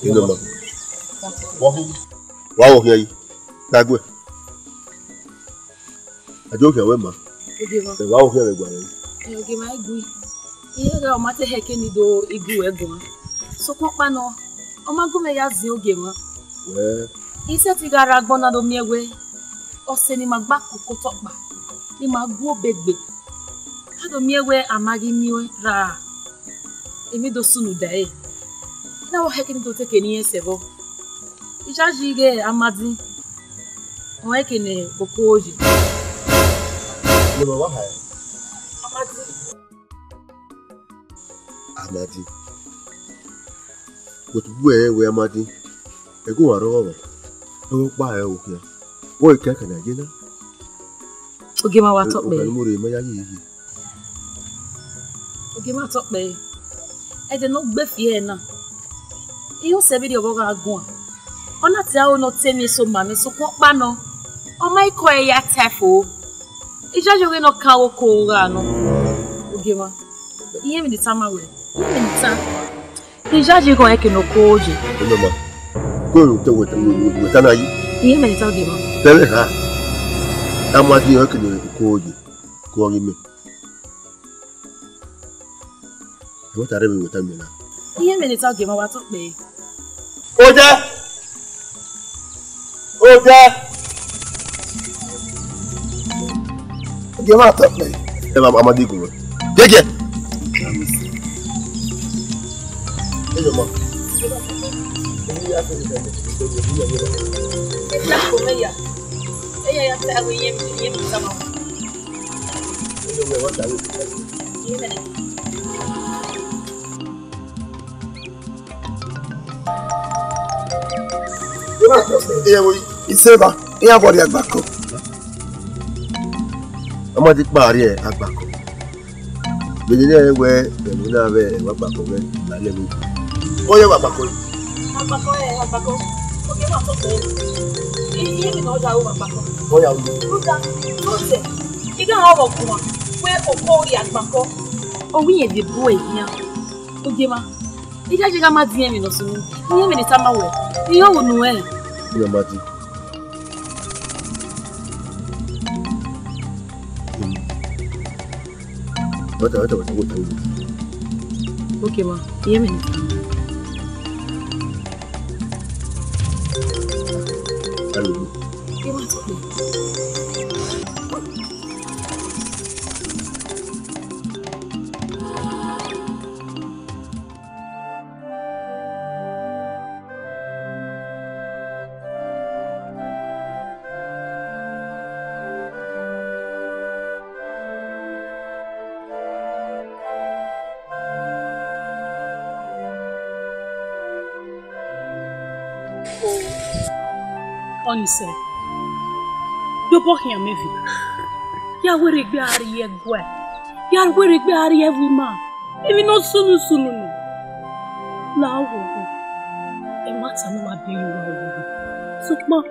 Inọma. Wa wo khian yi. Gha gue. A do khian wẹ ma. Ogie mwa. Ẹ wa wo khian vbe guan mwẹ. Ẹ, ogie mwa, I gu. Iye gha ọ ma te hẹ ke ne I do igu wẹ guan. Sokpan ọkpa nọ, ọ ma gu mwẹ ya ziẹn ogie mwa. Wẹ. I sẹtin gha rre agbọn na do miẹn wẹ, ọse ne ima gba koko otọ ọkpa, ne ima gu obọ egbe. A do miẹn wẹ a ma ghi miẹn ra, emwi do sunu da ẹre. I na vbe hẹ ke ne I do te eke ne irẹn sẹ vbọ. Iyayi ghe Amadi, ọ rẹn eke ne okhuo ye. Nọmọ wa ha ẹre. Amadi. Amadi. Wẹ tobọ ẹre wẹ Amadi. Ẹghẹ uwa rrọọ ọmwa. Ẹghẹ ọkpa ẹre okhian. Wẹ kẹkan na ye na. Ogie mwa wa tọ kpẹre. Okhian ne u mu rre ma ya ye ye. Ogie mwa tọ kpẹre. Ẹdẹ ne ọ gbe fi ẹre na, I ho sẹ vberriọ vbe ọ gha guan. Ọ na tie aro ne ọ te emwi eso ma mwẹ, sokpan ọkpa nọ, ọ ma i kọ ẹre ya tae fo. Iyayi ọghe ne ọ kan oko gha nọ. Ogie mwa, I rẹn emwi ne I tama wẹ, I rẹn emwi ne I ta. Iyayi ghe ọ rẹn eke ne oko ye. Inọma, ko ru te wẹ ta, wẹ ta na yi. I rẹn emwi ne I ta, ogie mwa. Tẹmwẹ ha, Amadi ọ rẹn eke ne oko ye, ko ọ ghi mẹ. Ẹmwata rre vbe wẹ ta mẹ na. I rẹn emwi ne I ta, ogie mwa wa tọ kpẹre. Odẹ! Odẹ! Ogie mwa tọ kpẹre. Ẹ ma, Amadi gun. Gẹgẹ. Ẹ jọ ma. Ẹ ya, ẹ ya, ẹ ya ta ẹre, I rẹn emwi ne I tama. Iseva, iran vbe ọ rrie agbakọ. Amadi kpa rrie agbakọ. Vbene I rẹn wẹ ẹmwẹ na vbe ẹvbo agbakọ mwẹ, I ma lẹ vbe. Ọ ya vbe agbakọ. Agbakọ, ẹ, agbakọ. Ogie mwa tọ kpẹre. I, I rẹn emwi ne ọ ya ru vbe agbakọ. Ọ ya ru. Rhunmwuda, rhunmwuda, I gha họn vbe ọguan wẹ oko rrie agbakọ. Ọ wẹ irẹn vbe bu ẹre khian. Ogie mwa, Iyayi gha ma diẹn emwi ne ọ sunu, I rẹn emwi ne I tama wẹ, I rẹn ọvbokhan ne u rẹn. Iran ma di. Wata, wata, wata, wata, wata. Ogie mwa, I rẹn emwi ne I tama. Alo. Ogie mwa, tọ kpẹre. Ọni sẹ, de obọ khian mwẹ viọ, ya werriegbe a rrie ẹguae, ya werriegbe a rrie ẹvbo ima, emwi ne ọ sunu sunu nọ. La oghogho, ẹmwata ne ọ ma be ye uwa oghogho. Sokpan,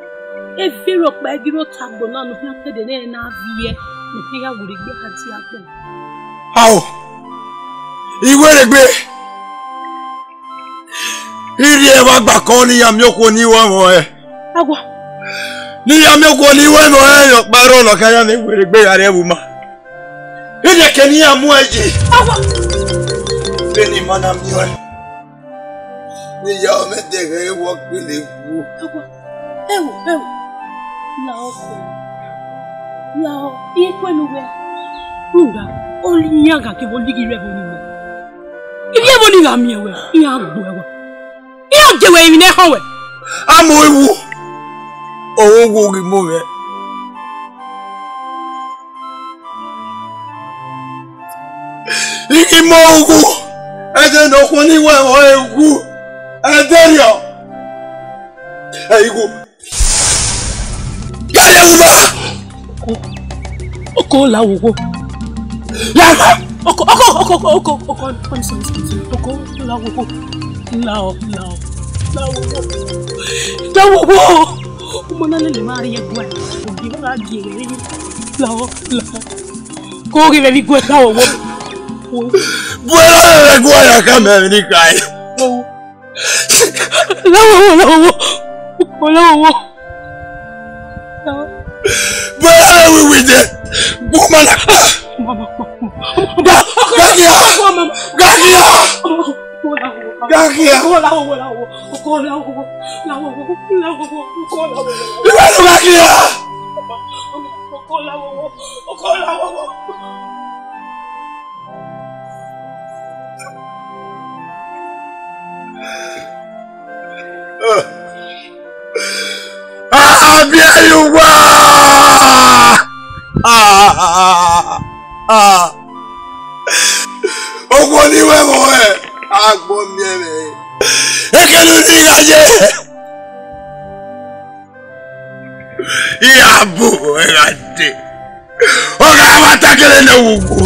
eve rhọkpa i ghi rre otọ agbọn na ne ọ khian kẹdẹ ne ẹ na viẹ, ne ọ khian ya werriegbe gha die agbọn. Ao, I werriegbe, I rrie vbe agbakọ ne I ya miẹn okhuo ne I ru ẹmwẹ ọnrẹn. Awa. Ne I ya miẹn okhuo ne I ru ẹmwẹ ọnrẹn, rhọkpa rrọọ ne ọ khian ya ne werriegbe gha rrie ẹvbo ima. Vbene eke ne iran mu ẹn yi. Awa. Vbene ima na miẹn ọẹn. Ne I ya ọmwa ẹdẹghẹ vbe ọ gbele wu. Awa. Ẹo, ẹo. Lahọ, lahọ, I kue ne uwẹ. Rhunmwuda, ọ rre iran gha kevbe olighi rre ẹvbo ni wẹ. Ivbi ẹvbo ni gha miẹn wẹ, iran gbe uẹ wa. Iran gie wẹ emwi ne ẹ họn wẹ. Amọ ewu, ọ wo wo ghi mu mwẹ. I ghi mu ughu, ẹdẹ Ẹn, okhuo ni wẹ ọre wu, ẹdẹrriọ, ẹ i wu. Gari ẹwu ba! Oko la wo wo. La ba! Oko, oko, oko, oko, oko, oko, I'm sorry, I'm sorry. Oko la wo wo. La o, la o, la wo wo. La wo wo. Ọmọ na lele ma rrie ẹguae. Ogi na gha gie ẹre. La o, la o. Ko ghi vbe ẹvbi iguẹ la wo wo. Bu ẹre vbe ẹguae ya ka mẹ emwi ni khae. La wo wo, la wo wo. La wo wo. Bu ẹre vbe wiwi dẹ. Bu ma na. Ga, ga gia. Ga gia. Ga gia. Iwẹ nu ga gia. Abiẹrẹ uwa! Ah, ah, ah. Okhuo ni wẹ ẹmwẹ ọnrẹn, agbọn miẹn mwẹ. Ekene ne I gha ye. Iran bu ẹre gha dee. Ọ gha vbe ta kere ne wu wu.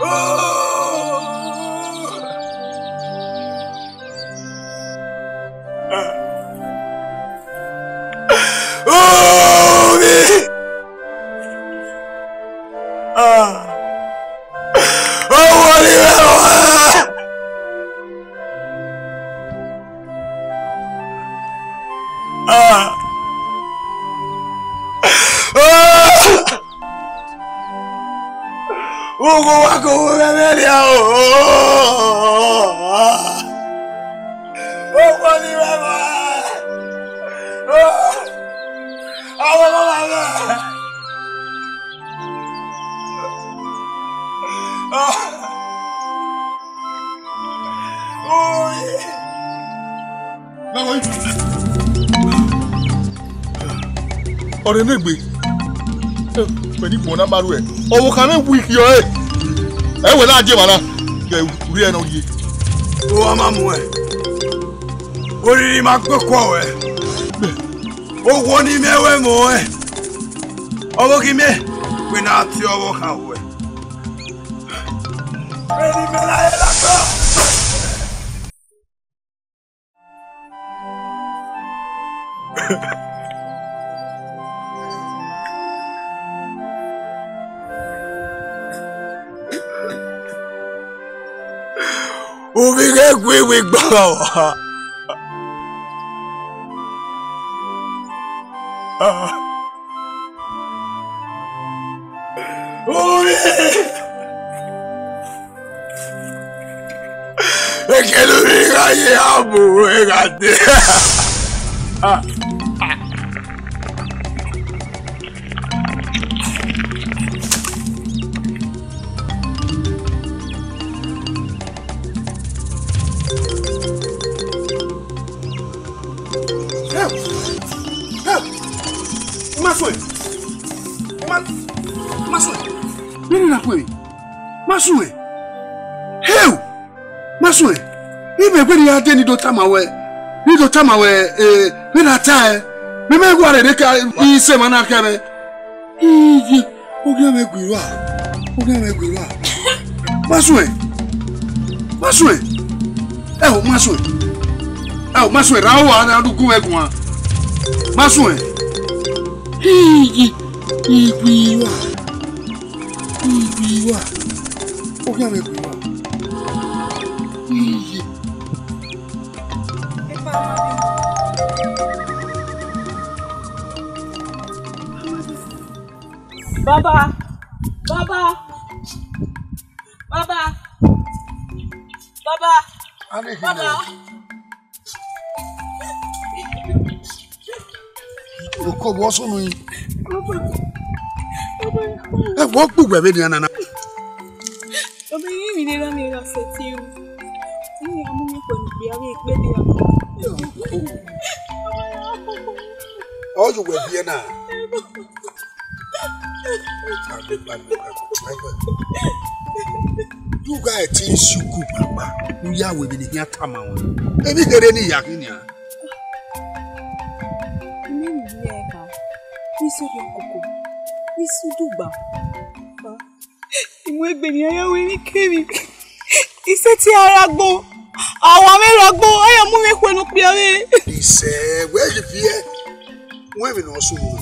Ah! Ah! Ughẹ uwa ke vbe mwẹ vberriọ o. Okhuo ni mwẹ vberriọ. Avbe ọmọ mwẹ. Ọre ne egbe, wẹ ni gbọn na ma ruẹ, ọvbokhan mwẹ wiki ọre, ẹ wẹ na die emwa na, ghẹ rhie ẹre ne ọ rhie. Uwa ma muẹn, oriri ma gbe okuọ ruẹ. Owọ ne imẹ ru ẹmwẹ ọnrẹn, ọvbokhan mwẹ, wẹ na tie ọvbokhan ruẹ. Vbene imẹ na re ladian. Ovbi ghẹ gu iwẹ igba wa. Ovbi. Ekene ovbi gha ye, a mu ẹre gha dee. Help! Help! Ma suẹn! Ma, ma suẹn! Vbene na khuẹrhẹ? Ma suẹn! Help! Ma suẹn! Imẹ wẹ ne I ya dee ne I do tama ruẹ, ne I do tama ruẹ, eh, vbene a ta ẹe, mẹ mẹ wa rherhe ka I sẹ emwa na khian mwẹ. Iye, oghian mwẹ gui rua, oghian mwẹ gui rua. Ma suẹn, ma suẹn, ẹ ho, ma suẹn. Ẹ, ma suẹn, ra uwa na gu mwẹ guan. Ma suẹn. Iyi, igui wa. Igui wa. Okhian mwẹ igui wa. Iyi. Baba, baba, baba, baba, baba. Oko vbọ sunu yi. Ẹ, wọ kpugbe vbe nian nana. Ọmọ ẹrinmwi ne erha mwẹ gha sẹtin ru. Iran mu mwẹ khuẹ ne okpia vbe ikpẹdẹ. Ọ ye uwẹ viẹ na. You guys think you cool, papa. U ya wẹ vbene I khian tama ruẹ. Emwi kherhe ne I ya khin nian. Imẹ ni ya ẹka. Isu rhiọn koko. Isu dugba. I mu egbe ne I ya wẹ emwi kemwi. I sẹtin a rre agbọn. A wa mwẹ rre agbọn, a ya mu mwẹ khuẹ ne okpia vbe. Isẹ, wẹ ghi viẹ. Wẹ emwi ne ọ sunu na.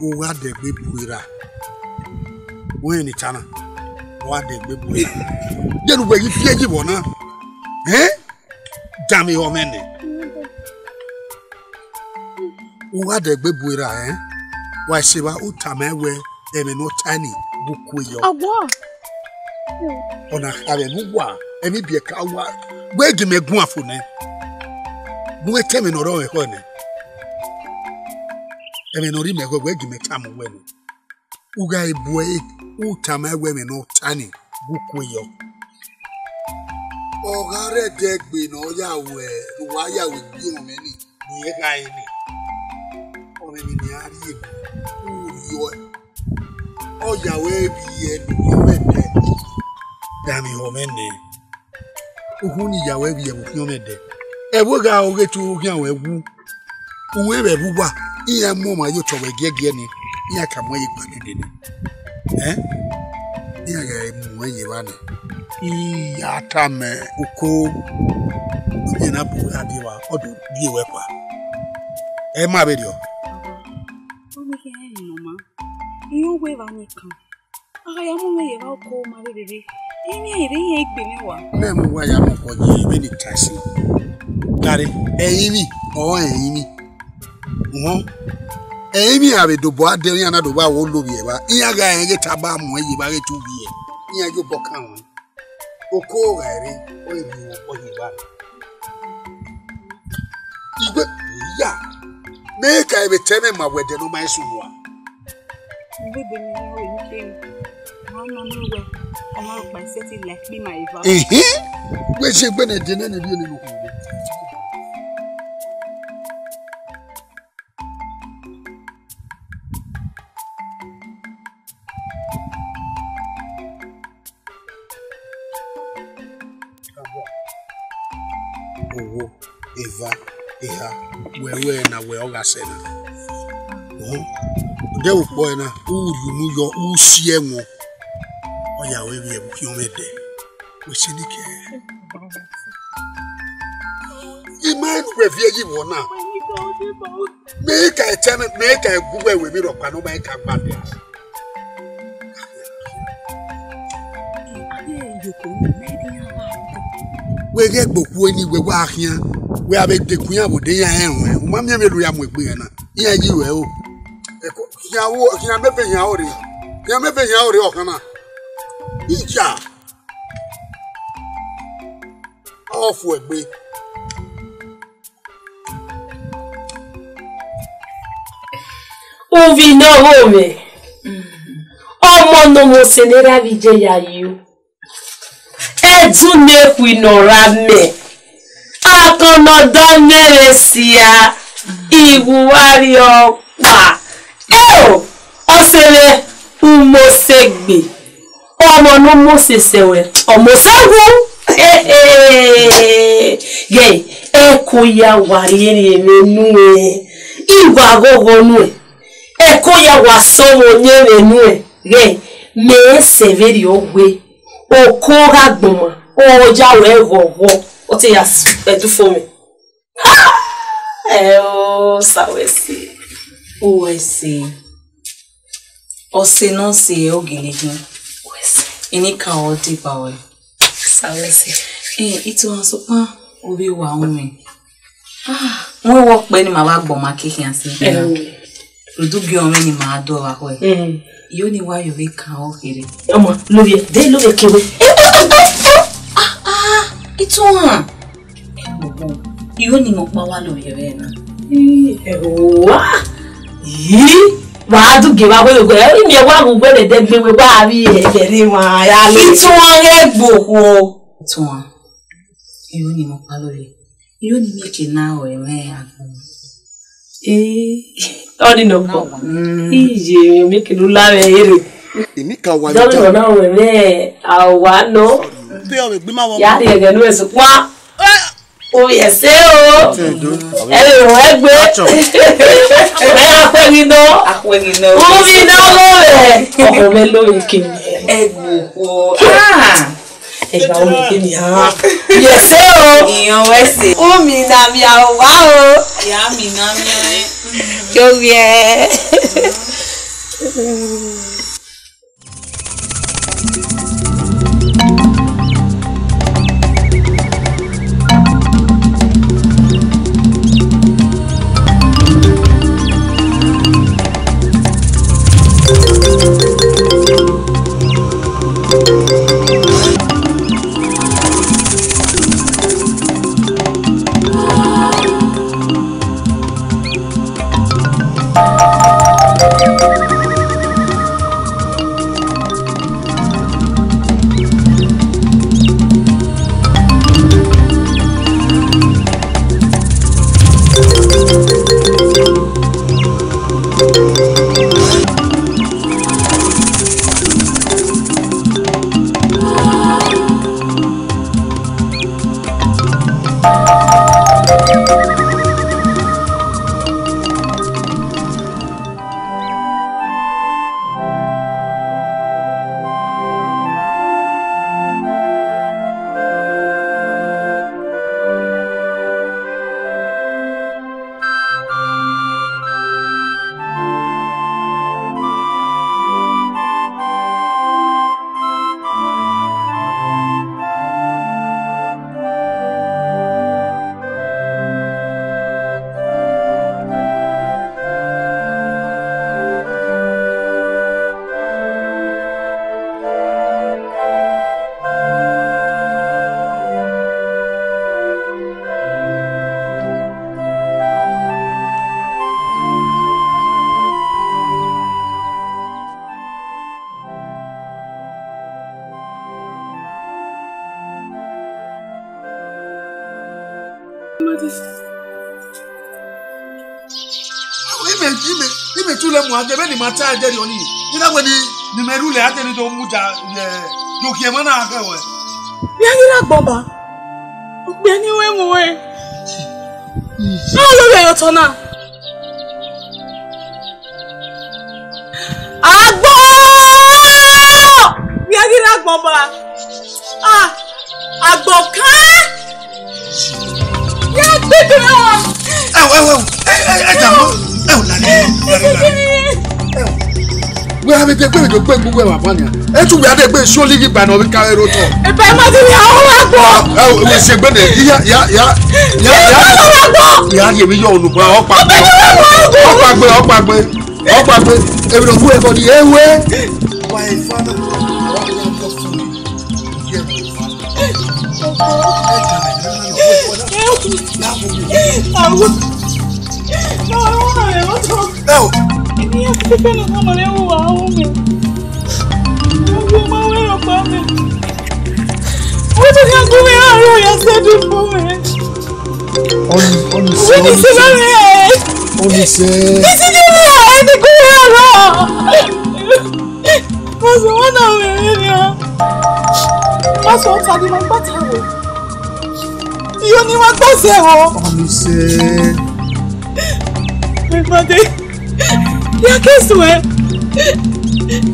U gha dẹgbe bu erha. Wẹ ne I ta na. U gha dẹgbe bu erha. Deghẹ uwẹ ghi viẹ yi vbọ na. Ẹn? Danmwehọ mwẹ nẹ. U gha dẹgbe bu erha, ẹn? Wa sẹ evba, u tama ẹn wẹ, ẹmwẹ ne ọ ta ni, vbe uku yọ. Agbọn. Ọna kha vbe ne uwa, ẹmwẹ ibiẹka uwa, wẹ gie mẹ guan fo nẹ. Gu mwẹ ta ẹmwẹ ne ọ rre ọmwẹ ekhọe nẹ. Ẹmwẹ ne ọ rre imẹ ekhọe, wẹ gie mẹ tama uwẹ nẹ. U gha bu ẹre, u tama ẹn wẹ ẹmwẹ ne ọ ta ni, vbe uku yọ. Ọ gha rre ẹdẹ egbe ne ọ ya wẹ, ne uwa ya wẹ gbe ọmwẹ ni, ne irẹn gha re ni. Ọmwẹ emwi ne iran rhie, u rriọ ẹe. Ọ ya wẹ vbiẹ ne ovbi ọmwẹ dẹ. Danmwehọ mwẹ nẹ. Ukhun ni ya wẹ vbiẹ vbe ukhiọnmwẹ dẹ. Ẹvbo gha ọghe te u khian wẹ wu. Uwẹ vbe ẹvbo uwa, iran mu ọmwa ye otọ vbe giẹgiẹ ni, iran ka mu ẹn ye gba dede ni. Ẹn? Iran ghẹ mu ẹn ye evba nẹ. I ya tama oko, iran na bu a die evba, ọ do die wẹ kpa. Ẹ ma vberriọ. Ọni khian rẹn ne ọ ma. Iran wẹ evba ni kan. A gha ya mu mwẹ ye evba oko ma rherere, emwi ẹre iran gbe mwẹ wa. Mẹ mu uwa ya mu ọkọ ye vbene I ta ẹse. Gare, ẹrinmwi, ọ ẹrinmwi. Uhun. Ẹrinmwi a vbe dobọ a dẹ iran na do vba wo lo vbiẹ evba. Iran gha rẹn ghe taba mu ẹn ye evba ghe te u vbiẹ. Iran ye obọ kan ruẹn. Oko gha rre, ọ rhe mu ọkpọ ye evba. Igbe, iya, mẹ ka vbe ta ẹmwẹ ma wẹ ẹdẹ ne ọ ma sunu a. Igbe ne ọ rre ni kere, ma na mu wẹ, ọmwa ọkpa sẹtin like me my eva. Ehe, wẹ zẹ egbe ne ẹdẹ nene rhie ne okhuo. Owo, eva, eha, wẹ wẹ na wẹ ọ gha sẹ na. Uhun. Odẹ vbe ukpọ ẹre na, u rhie unu yọ, u si ẹmwẹ. Ọ ya wẹ vbiẹ vbe ukhiọnmwẹ dẹ. Wẹ sẹ ni kẹ. I ma rẹn ne uwẹ viẹ yi vbọ na. Mẹ i ka ẹtẹ mẹ, mẹ i ka gu uwẹ wẹ emwi rhọkpa ne ọ ma i ka gba dia. Wẹ ghẹ gbe okhuo ni wẹ wa khian, wẹ a vbe dekun iran vbe odẹ iran rẹn ruẹn, u ma miẹn vbene u ya mu egbe iran na, iran yi ruẹ o. Ẹko, khian wo, khian mẹ vbe hian ore, khian mẹ vbe hian ore ọkhan na. Iya, ọ fu egbe. Uvbi ne ọ gho mwẹ, ọmọ ne ọmọ sẹ ne erha vbe iye ya yo. Ẹdun ne ekhui ne ọ ra mẹ, akọn ne ọ da mẹ vbe sia, I wu vbe arriọ ọkpa. Eo, ọse mwẹ, u mose gbe. Ọmọ ne ọ mose sẹ wẹ, ọ mose wu. Ghẹ, ẹko ya wa rhiẹnrhiẹn mwẹ nuẹn, I wa ghọghọ nuẹn. Ẹko ya wa sọ vbe ọyẹnmwẹ nuẹn, ghẹ, mẹ sẹ vberriọ wẹ, oko gha gbọnma, ọ ya wẹ ghọghọ. Ọ te ya s-, ẹdufo mwẹ. Ẹ o, Sawẹse. Uwẹse. Ọse ne ọ se ogele hin. Uwẹse. Eni ka ọ deba wẹ. Sawẹse. Eh, Itohan sokpan, ovbi wa umẹ. Ah, wẹ wọ kpẹ ne ima vbe gbe ọma ke khian sẹ. Ẹ o. Rhunmwuda ọmọ ne ima do vbe akhuẹ. Mm. Iyo ni wa yo vbe kan ọ kherhe. Ọmọ, lovbiẹ, de lovbiẹ ke wẹ. Ah, ah, Itohan. Iyo ni mọ kpa wa lovbiẹ vbe na. Ẹ o, ah. Yi, wa du ge wa wẹ wẹ, imi wa wu wẹ de gbe wẹ wa vbi ẹdẹ ni wa ya le. Itohan ghẹ gbe okhuo. Itohan. Iyo ni mọ kpa lovbiẹ. Iyo ni mieke na ru ẹmwẹ agbọn. Eh, ọ ni nọ kọ. Mm. Iye, mieke ne u la vbe ere. Eni ka wa. Dọghe nọ na ru ẹmwẹ awa nọ. Pe ọ vbe gbe ima vbọ. Ya rhie ẹghẹ nuẹn sokpan. Ovbi ẹse o. Ẹ vbe ruẹ gbe. Ẹ ya khuẹ ghi nọ. A khuẹ ghi nọ. Ovbi nọ lo vbe. Ọkhọ mwẹ lo vbe ke. Ẹ gbe okhuo. Ah. Ẹgba ọmọ ke ni ha. Yẹse o. Iyan wẹ se. Umi na mia owa o. Ya mi na mia. Yo wiẹ. Ime, ime, ime tule mu ade, vbene ima ta ẹdẹ rriọ nii. I na wẹ ne, ne imẹ rhulẹ ade ni do mudia, ye, do khian emwa na ghe ruẹ. Vbe a ghi ra gbọba? Okpia ni wẹ mu ẹn. Na lo vbe ye otọ na. Agbọn! Vbe a ghi ra gbọba? Ah, agbọn kan! Ya gbẹdẹ ra! Ẹ wo, ẹ wo, ẹ wo, ẹ, ẹ, ẹ, dààmú. Ẹ wo, lale, lale, lale. Ẹ wo. Wẹ a vbe degbe do gbe gbogbo ẹmwata nia. Etu wẹ a degbe soli ghi ba nọ vbe ka ro tọ. Ebe ma ti ya o wa gbọ. Ẹ wo, wẹ se gbe ne. Ya, ya, ya, ya, ya. Ebe ma wa gbọ. Ya ye mi yo nu ba, ọ pa gbe. Ọ pa gbe, ọ pa gbe. Ọ pa gbe. Ebe no fu e ko di ewe. Why father? Ọni, ọni sẹ, ọni sẹ. Ọni sẹ. Pásọ, wọn náà wẹ rẹ ni ọ. Pásọ, ọta ni ma gbàtà wẹ. Iyo ni ma gbàsẹ ọ. Ọni sẹ. Everybody, ya ke sẹ.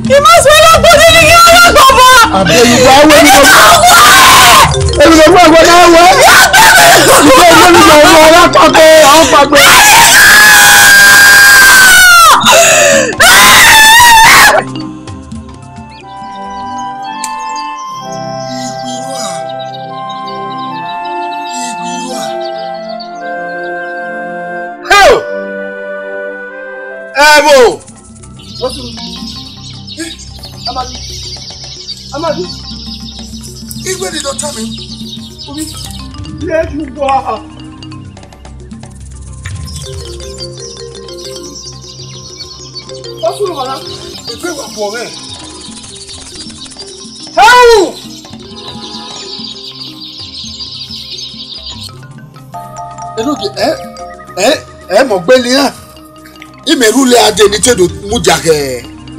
I ma sẹ lọ gbọdọ ni ya lọ gbọbọ. Àbí Yorùbá wẹ ni mo. Èmi ló gbọ́ ẹ̀gbọ́n náà wẹ̀. Ya Hell! Evo! Amadi. Amadi. Igwe ni dọta mi. Omi. Ilé ju wa. Ọsùn wà lá. Ìfẹ́ wà pọ̀ rẹ̀. Hẹ́ù! Enogie, ẹ, ẹ, ẹ mọ gbele iran. Imẹ rhulẹ a dee ne I te do mudia khẹ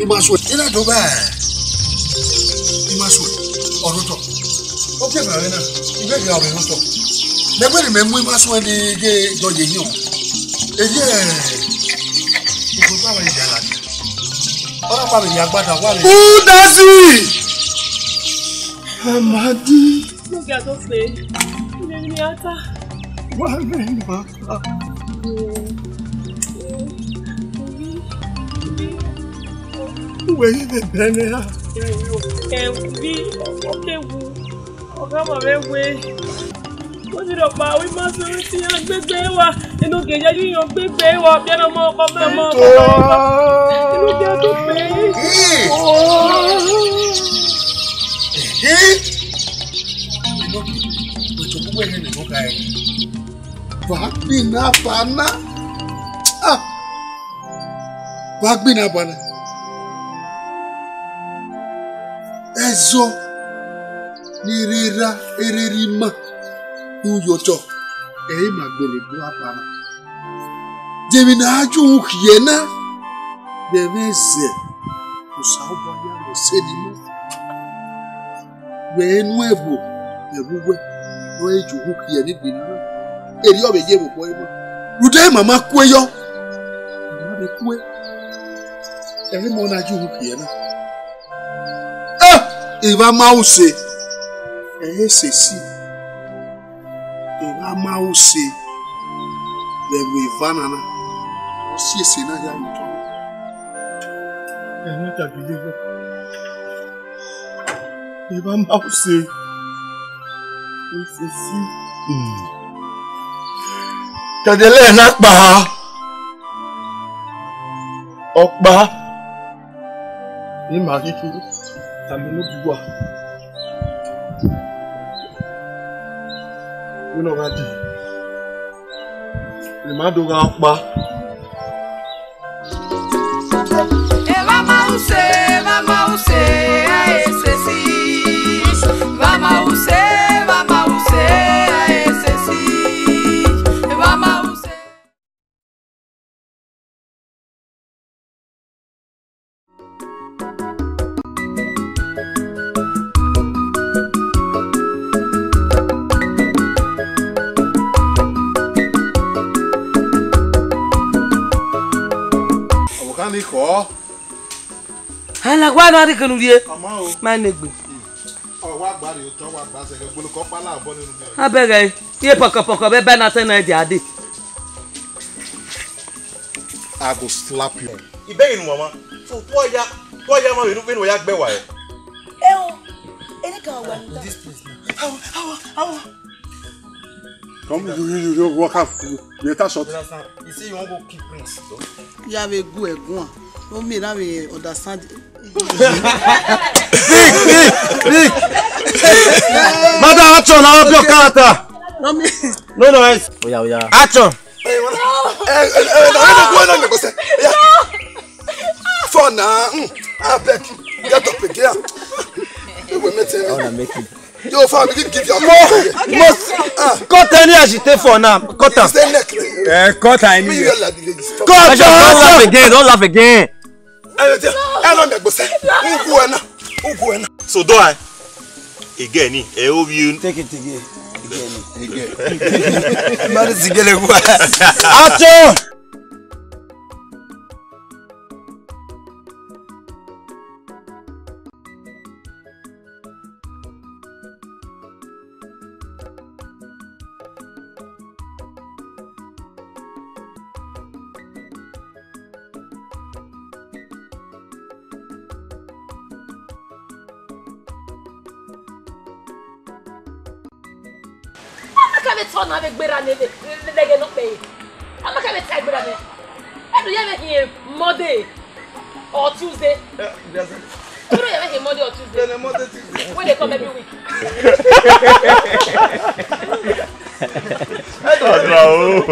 ima suẹ. I na do ba ima suẹ, ọ rhotọ. Ọ ke ma mwẹ na, I vbe gha vbe rhotọ. Mẹ wẹ ne mẹ mu ima suẹ ni ghe dọ ye hin o. Eyẹ, ugbẹn gba wa ya la. Ọ na kpa vbe ya gbada wa le. Udasi! Amadi. Enogie a do fe. Ine ni a ta. Wa vbe ma ta. Uwẹ ghi vbe bẹn nẹ ra? Ẹvbi, ọ ke wu, ọ gha ma vbe we. Ó ti rhọkpa, ọ ima sẹ vbe te iran gbegbe wa. Enogie ya yi iran gbegbe wa, ọ biẹ ne ọmọ ọkọ mẹ, ọmọ ọkọ mẹ. Enogie a do fe. Ehe. Enogie, wẹ tobọ uwẹ nene ne ọ gha ẹre. Wa gbinna agbana. Ah! Wa gbinna agbana. Ẹzọ ni rre erha, erha ima, ne u ye otọ, ẹ i ma gbele bu agbana. De emwi ne a ya uhunmwu khiẹ na, vbe ẹmwẹ ẹzẹ, Osanobua ya mwẹ sẹ ne ima. Wẹ enu ẹvbo vbe ẹvbo uwẹ, ne ọ he ye uhunmwu khiẹ ne egbe na, erriọ vbe ye vbe obọ ima. Rhunmwuda ma ma kue yọ, ma ma vbe kue, ẹmwẹ ma na ye uhunmwu khiẹ na. Eh! Evba ma use, ẹ i sesi. Evba ma use vbe ẹvbo eva na na, ọ si ese na ya vbe otọ. Ẹmwẹ tagbe ye yọ. Evba ma use. Esesi. Kẹdẹ lẹ na kpa. Ọkpa. Ima kiki. Tama ne obi uwa. Vbene ọ gha dee, ne ima do gha ọkpa. Evba ma use, evba ma use, a i sesi. Evba ma use, evba ma use, a i sesi. Evba ma use. Ọvbokhan ni khọ. Ala wa na rhie kene u rhie. Ama o. Ma ne egbe. Ọ wa gba rhie otọ, wa gba zẹghẹ, gbolo kọ kpala obọ nenu miẹn. Abẹghẹ, iye pọkọpọkọ vbe ẹbẹ na sẹ na dia dee. I go slap you. Ibẹghe ne uwa ma. So, tuọ ya, tuọ ya ma vbene, vbene uwa ya gbe wa ẹre. Eo, eni ka wa ni. This place now. Awa, awa, awa. Come, you, you, you, you walk up. You, you touch shot. You understand? You say you wan go kill prince. Ya vbe gu ẹguan. No me na vbe understand. Big, big, big. Madam, action, I love your character. No me. No noise. Oya, oya. Action. For now, mm, I beg you, get up again. You will make I wanna it. Make it. Yo, fam, begin give your Mo, mo, cut any as you take for now. Cut am. Say neck. Eh, cut am. Me, anyway. You like the ladies. Cut am. Don't laugh again. Don't laugh again. Eh, eh, eh, no, no, go say. Who go na? Who go na? So do I. Again, eh, eh, oh, you. Take it again. Again, again. Man, it's again. Action. Ka vbe tọ na vbe gberra ne vbe lẹghẹ nọ kpẹre. Ọ ma ka vbe ta gberra nẹ. Ẹdẹ ya vbe hin Monday or Tuesday. Ẹdẹ ya vbe hin Monday or Tuesday. Then Monday, Tuesday. When they come every week. Ọdọ o.